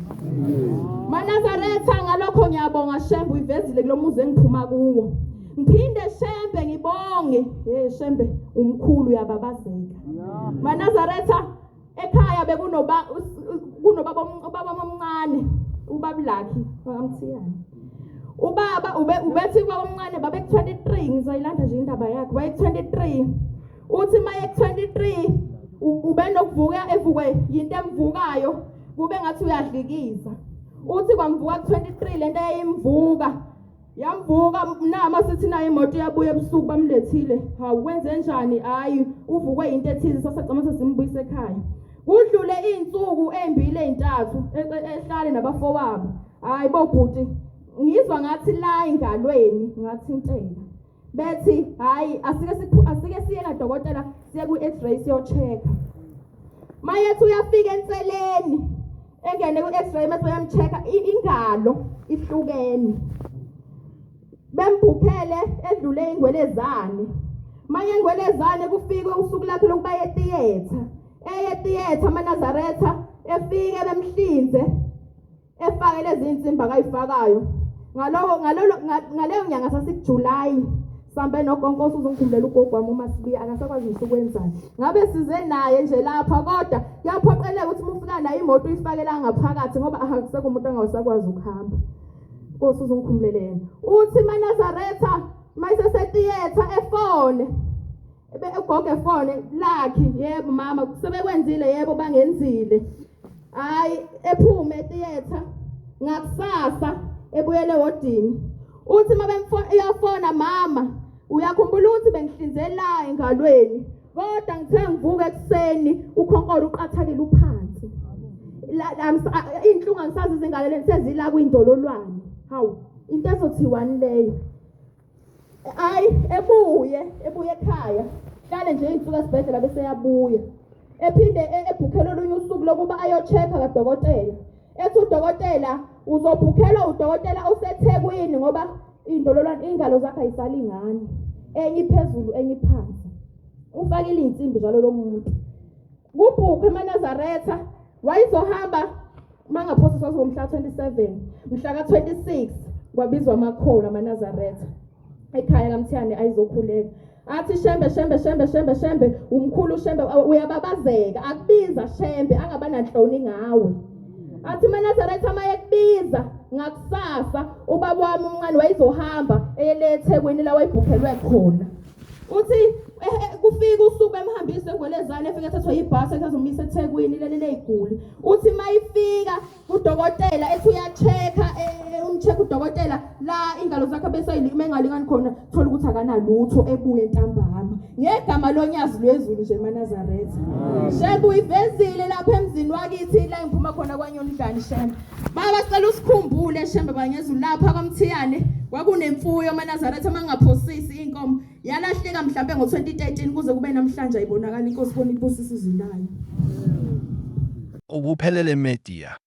manazaretha ngalokho ngiyabonga shembe uyivezile kulo muzi engiphuma kuwo Ngiphinde Shembe ngibonge. Hey Shembe umkhulu uyababazeka. MaNazaretha ekhaya bekunoba kunobaba ubaba omncane ubaba Lucky wakamthiyane. Ubaba ube ubethi ubaba omncane babe 23 ngizoyilanda nje indaba yakhe waye 23 uthi maye 23 ube nokuvuka evukwe yinto emvukayo kube ngathi uyadlikiza uthi kwamvuka 23 lento eyayimvuka. Yamvuka nama sithi nayo imoto iyabuya ebusuku bamlethile. Hawu kwenze njani? Hayi uvukwe into ethize sasacama sesimbuyisa ekhaya. Kudlule izinsuku ezimbili ezintathu e, e, ehlale nabafowabo. Hayi bo bhuti ngizwa ngathi la engalweni ngathinteka. Bethi hayi asike asike siye kadokotela siye ku-x-ray siyo-check-a. Mayethi uyafika enseleni engene ku-x-ray mase bayamcheck-a ingalo ihlukene. Bembhukhele edlule ingwelezane. Manye ingwelezane kufike usuku lakhe lokuba etiyetha. Eye etiyetha amaNazaretha efike bemhlinze efake lezi insimbi akayifakayo ngaloko ngalolo ngaleyo nyanga sasikuJuly sambe nogonkosi uzongikhumblela ugogo wami uma sibuya akasakwazi ngisho ukwenzani ngabe size naye nje lapha kodwa kuyaphoqeleka ukuthi uma ufika naye imoto uyifakela ngaphakathi ngoba akusekho umuntu angawusakwazi ukuhamba Nkosi uzongikhumbulele yena uthi maNazaretha mayisesetiyetha efone ugogo efone lakhi yebo mama sebekwenzile yebo bangenzile hayi ephume etiyetha ngakusasa ebuyele ewodini uthi uma iyafona mama uyakhumbula ukuthi bengihlinzela engalweni kodwa ngithe ngivuka ekuseni ukhonkolo uqathakile uphansi iy'nhlungu angisazi izingalelweni sezila kwindololwane hawu into ezothiwani leyo Hayi ebuye ebuye ekhaya hlale nje izinsuku esibhedlela bese yabuya ephinde e, ebhukhele olunye usuku lokuba ayo-check-a kadokotela ethi udokotela uzobhukhelwa udokotela oseThekwini ngoba indololwane ingalo zakhe ayisalingani enye iphezulu enye iphansi ufakile iy'nsimbi njalo lo muntu kubhukhe emaNazaretha wayezohamba mangaphosa sasingomhla 27 mhla ka-26 kwabizwa amakhona amaNazaretha ekhaya kaMthiyane ayizokhuleka athi shembe shembe shembe shembe shembe umkhulu shembe uyababazeka akubiza shembe angabananhloni ngawe athi maNazaretha mayekubiza ngakusasa ubaba wami omncane wayezohamba eyele eThekwini la wayebhukhelwe khona uthi eh, eh, kufika usuku emhambise engwelezane efika ethathwa yibhasi ethazomisa eThekwini leli leyiguli uthi mayifika kudokotela ethi uya-check-a eh, umcheck udokotela la ingalo zakhe bese mengalingani khona thola ukuthi akanalutho ebuye ntambama ngegama lonyazi lwezulu nje emaNazaretha shembe uyivezile lapha emzini wakithi la ngiphuma khona kwanyonidlani shembe baba sicela usikhumbule shembe bangezulu lapha kwaMthiyane kwakunemfuyo amaNazaretha mangaphosisi inkomo yalahleka mhlambe ngo-2013 kuze kube namhlanje ayibonakala inkosi bona ibusisa izwi layo Ukuphelele Media.